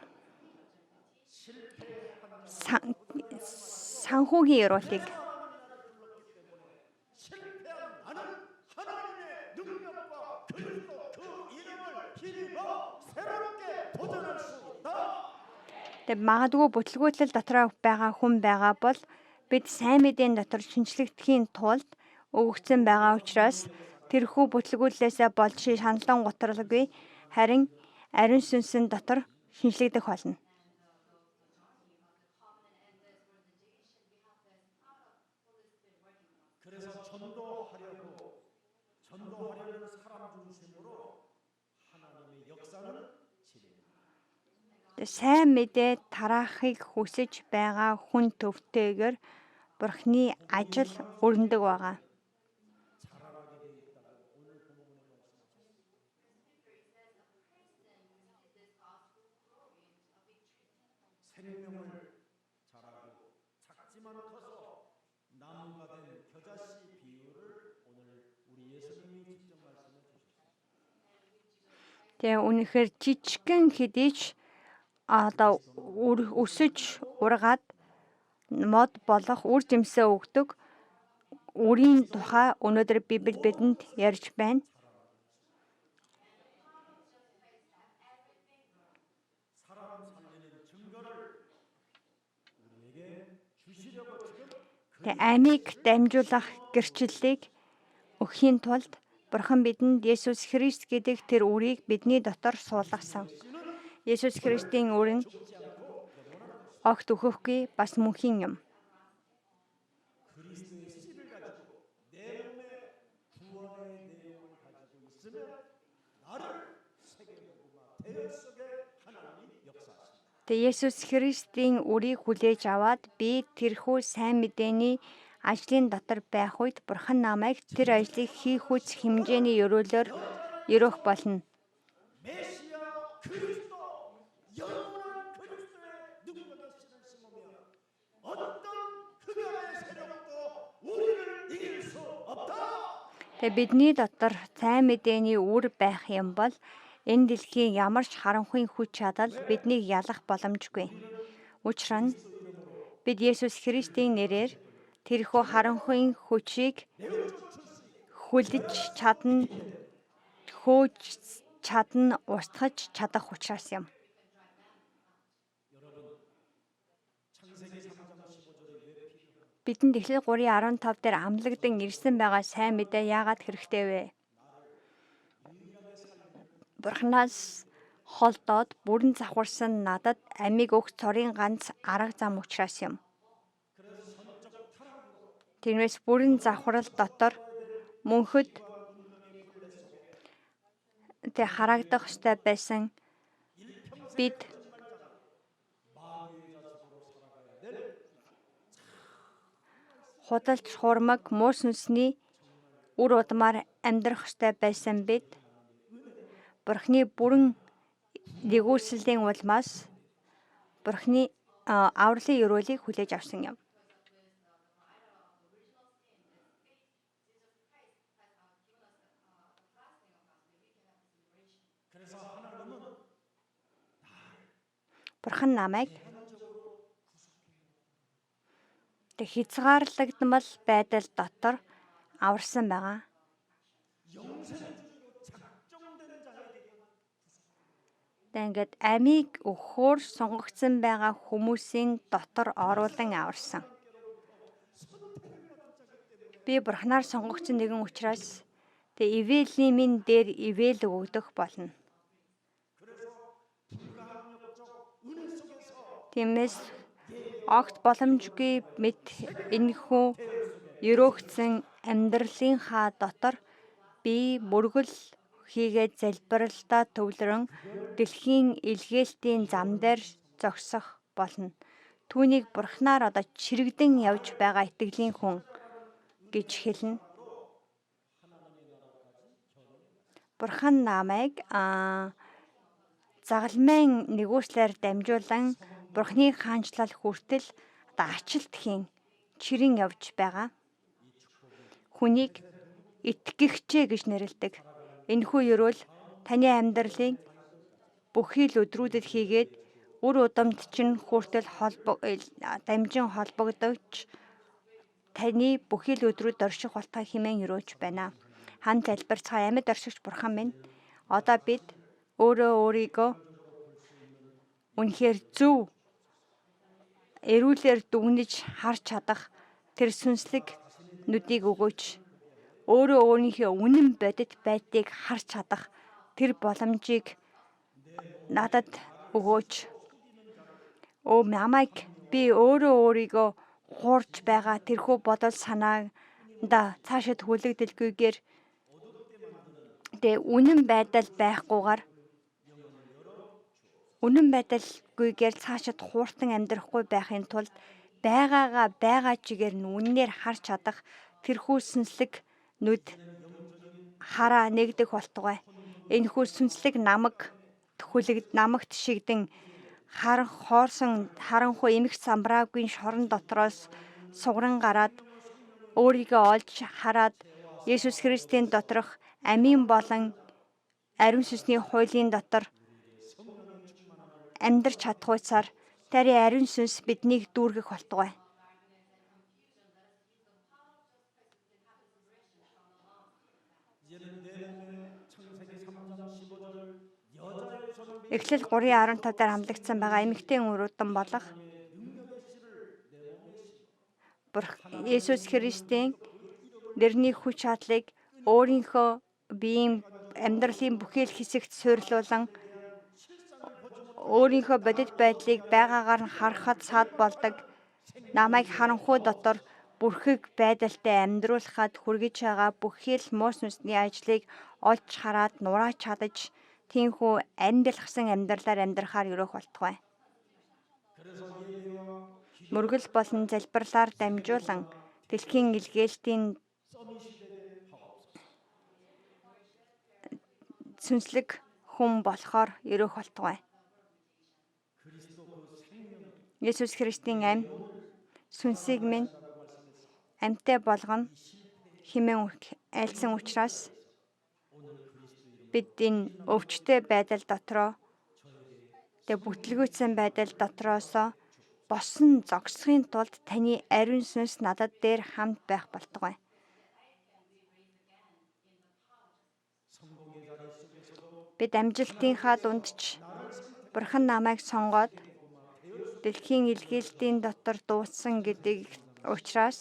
Санхүүгийн ерөөлийг. 실패한 나는 하나님의 능력과 그리스도 그 이름을 힘입어 새롭게 도전할 수 있다. Тэгээ магадгүй бүтлгүүтлэл дотроо байгаа хүн байгаа бол бид сайн мэдээн дотор шинчлэгдэхийн тулд өгөгдсөн байгаа учраас тэрхүү бүтлгүүтлээсээ болж шаналан гутралгүй харин ариун сүнсэн дотор шинчлэгдэх болно. 그래서 전도하려고 전도하려는 사람 중심으로 하나님의 역사는 진행합니다. Сайн мэдээ тараахыг хүсэж байгаа хүн төвтэйгээр Бурхны ажил өрнөдөг байгаа. 자라나게 되어 있다고 오늘 본문에 말씀하셨습니다. 생명을 자라고 작지만 커서 나무가 된 겨자씨 비유를 오늘 우리 예수님이 직접 말씀해 주셨습니다. Тэгээ үнэхээр жижигхэн хэдий ч одоо өсөж ургаад мод болох үр жимсээ өгдөг үрийн тухай өнөөдөр Библи бидэнд ярьж байна. 사람 살리는 증거를 우리에게 주시려고 지금 Тэгээ амийг дамжуулах гэрчлэлийг өгөхийн тулд Бурхан бидэнд Есүс Христ гэдэг тэр үрийг бидний дотор суулгасан. Есүс Христийн үр нь огт өөхөхгүй бас мөнхийн юм. 그리스도의 씨를 가지고 내 몸에 구원의 내용을 가지고 있으면 나를 세계복음화 대열 속에 하나님이 역사하신다. Тэгээ Есүс Христийн үрийг хүлээж аваад би тэрхүү сайн мэдээний ажлын дотор байх үед Бурхан намайг тэр ажлыг хийх үз хэмжээний ерөөлөөр ерөөх болно. 메시아 그리스도 영원한 그리스도의 능력의 씨를 심으면 어떤 흑암의 세력도 우리를 이길 수 없다. Тэгээ бидний дотор сайн мэдээний үр байх юм бол энэ дэлхийн ямар ч харанхуйн хүч чадал биднийг ялах боломжгүй. Учир нь бид Есүс Христийн нэрээр тэрхүү харанхуйн хүчийг хүлдэж чадна, хөөж чадна, устгаж чадах учраас юм. 창세기 3장 15절에 왜 필요한가? Бидэнд Эхлэл 3:15 дээр амлагдан ирсэн байгаа сайн мэдээ яагаад хэрэгтэй вэ? Бурханаас холдоод бүрэн завхарсан надад амийг өгөх цорын ганц арга зам учраас юм. Тэрнээс бүрэн завхрал дотор мөнхөд тэ харагдах ёстой байсан бид худалч хурмаг муу сүнсний үр удмаар амьдрах ёстой байсан бид Бурхны бүрэн нигүүлслийн улмаас Бурхны авралын ерөөлийг хүлээж авсан юм. 그래서 하나님은 Бурхан намайг тэг хязгаарлагдмал байдал дотор аварсан байгаа. 영생주의로 작정된 자에게 Тэг ингээд амийг өгөхөөр сонгогдсон байгаа хүмүүсийн дотор оруулан аварсан. Би бурхнаар сонгогдсон нэгэн учраас тэг ивэлийн минь дээр ивэл өгөгдөх болно. Тиймээс огт боломжгүй мэт энэхүү ерөөгдсөн амьдралынхаа дотор би мөргөл хийгээд залбиралдаа төвлөрөн дэлхийн илгээлтийн зам дээр зогсох болно. Түүнийг бурхнаар одоо чирэгдэн явж байгаа итгэлийн хүн гэж хэлнэ. Бурхан намайг Загалмайн нигүүлслээр дамжуулан Бурхны хаанчлал хүртэл одоо ачлалт хийн чирэн явж байгаа. Хүнийг итгэгчээ гэж нэрлэдэг. Энэхүү ерөөл таны амьдралын бүхий л өдрүүдэд хийгээд үр удамд чинь хүртэл дамжин холбогдож таны бүхий л өдрүүд орших болтугай хэмээн ерөөж байна. Хамт залбирцгаая, амьд оршигч Бурхан минь. Одоо бид өөрөө өөрийгөө үнэхээр зөв эрүүлэр дүгнэж харж чадах тэр сүнслэг нүдийг өгөөч. Өөрөө өөрийнхөө үнэн бодит байдлыг харж чадах тэр боломжийг надад өгөөч. Өө намайг би өөрөө өөрийгөө хуурж байгаа тэрхүү бодол санаанда цаашид хүлэгдэлгүйгээр тэгээ үнэн байдал байхгүйгээр үнэн байдалгүйгээр цаашид хууртан амьдрахгүй байхын тулд байгаагаа байгаа чигээр нь үннээр харж чадах тэрхүү сүнслэг нүд хараа нэгдэх болтугай. Энэхүү сүнслэг намаг төхөлөгд намагт шигдэн харан хоорсон харанхуй эмх самбраагүй шорон дотроос сугран гараад өөрийгөө олж хараад Есүс Христийн доторх амийн болон ариун сүнсний хуулийн дотор амьдрч чадахуйцаар Таны ариун сүнс биднийг дүүргэх болтугай. 이제는 내 몸에 창세기 3장 15절 여자의 전비 Эхлэл 3:15 дээр хамлагдсан байгаа эмэгтэй өрөөдөн болох Есүс Христийн нэрний хүч чадлыг өөрийнхөө биеийн амьдралын бүхий л хэсэгт суйрлуулан өөрийнхөө бодит байдлыг байгаагаар нь харахад саад болдог намайг харанхуй дотор бүрхэг байдалтай амьдруулахад хүргэж байгаа бүхий л муу сүнсний ажлыг олж хараад нурааж чадаж тийхүү амьдлахсан амьдралаар амьдрахаар ерөөх болтугай. Мөргөл болон залбирлаар дамжуулан дэлхийн илгээлтийн сүнслэг хүн болохоор ерөөх болтугай. Есүс Христийн ам сүнсийг минь амьтай болгоно хэмээн айлдсан учраас бид энэ өвчтөй байдал дотроо тэг бүтлгүүцсэн байдал дотроосоо босон зогсохын тулд таны ариун сүнс надад дээр хамт байх болтугай. Бид амжилтынхаа дунд ч Бурхан намайг сонгоод дэлхийн илгээлтийн дотор дууссан гэдэг учраас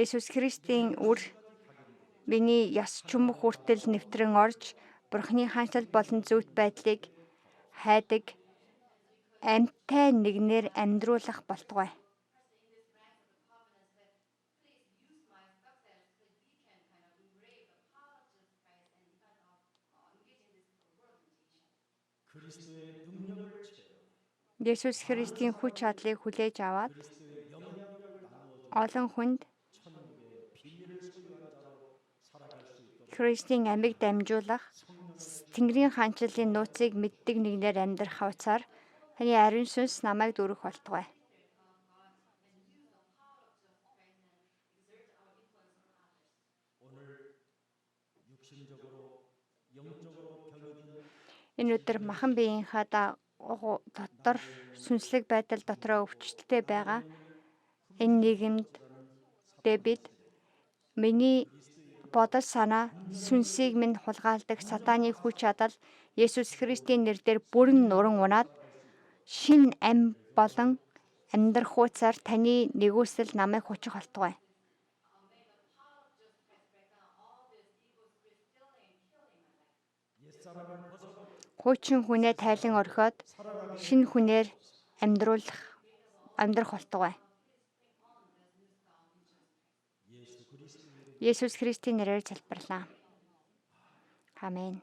Есүс Христийн үр миний яс чүмэх хүртэл нэвтрэн орж Бурханы хаанчлал болон зөвхт байдлыг хайдаг амьтай нэгнээр амьдруулах болтугай. 그리스도의 능력을 채워 Есүс Христийн хүч чадлыг хүлээж аваад 그리스도의 영향력을 나누어 олон хүнд 천국의 비밀을 소유한 자로 살아갈 수 있도록 Христийн амийг дамжуулах Тэнгэрийн хаанчлалын нууцыг мэддэг нэгнээр амьдрах хавцаар таны ариун сүнс намайг дүүргэх болтугай. 오늘 육신적으로 영적으로 병이 든 Энэ өдөр махан биеийнхаа дагуу дотор сүнслэг байдал дотроо өвчлөлтэй байгаа энэ нийгэмд дэ бид миний бодол санаа сүнсийг минь хулгайлдаг сатаны хүч чадал Есүс Христийн нэрээр бүрэн нуран унаад шинэ ам болон амьдрах хууцаар таны нигүүлсэл намайг хучих болтугай. 옛사람을 벗어 Хуучин хүнээ тайлан орхиод шинэ хүнээр амьдруулах амьдрах болтугай. 예수 그리스도의 Есүс Христийн нэрээр залбирлаа. Амен.